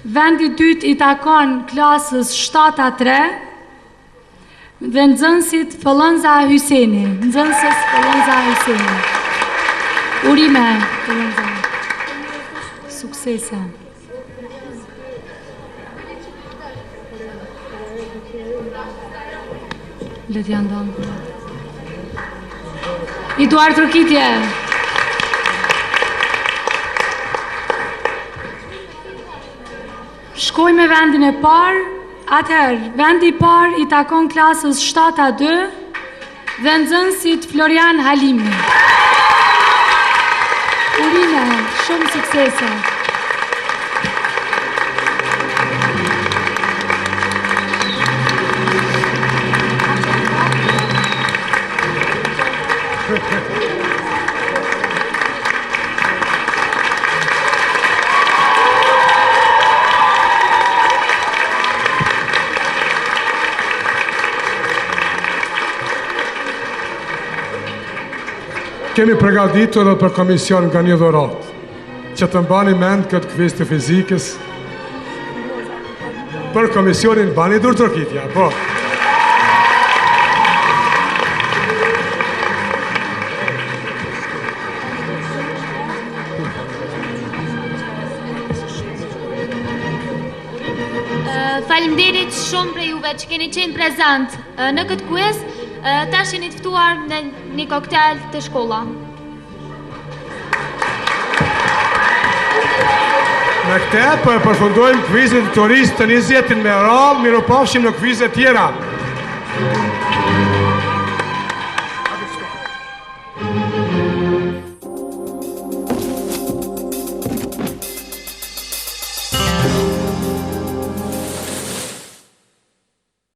Vendi i dytë i takon klasës 7A3 dhe nxënësit Fëllënza Hyseni. Nxënëses Fëllënza Hyseni. Urime, Fëllënza. Suksese. Le t'ia ndajmë dhuratat. Një duartrokitje. Shkojmë me vendin e parë. Atëherë, vendi i parë i takon klasës 7A2 dhe nxënësit Florian Halimi. Urime, shumë suksese. Kemi përgatitur edhe për komision nga një dhuratë, që të mbani mend këtë kviz të fizikës. Për komisionin bani duartrokitja, po. Faleminderit shumë prej juve që keni qenë prezent në këtë kuiz. Tash jeni të ftuar në një koktel te shkolla. Me këtë po e përfundojmë kvizin e diturisë të njëzetin me radhë, mirupafshim në kvizet tjera.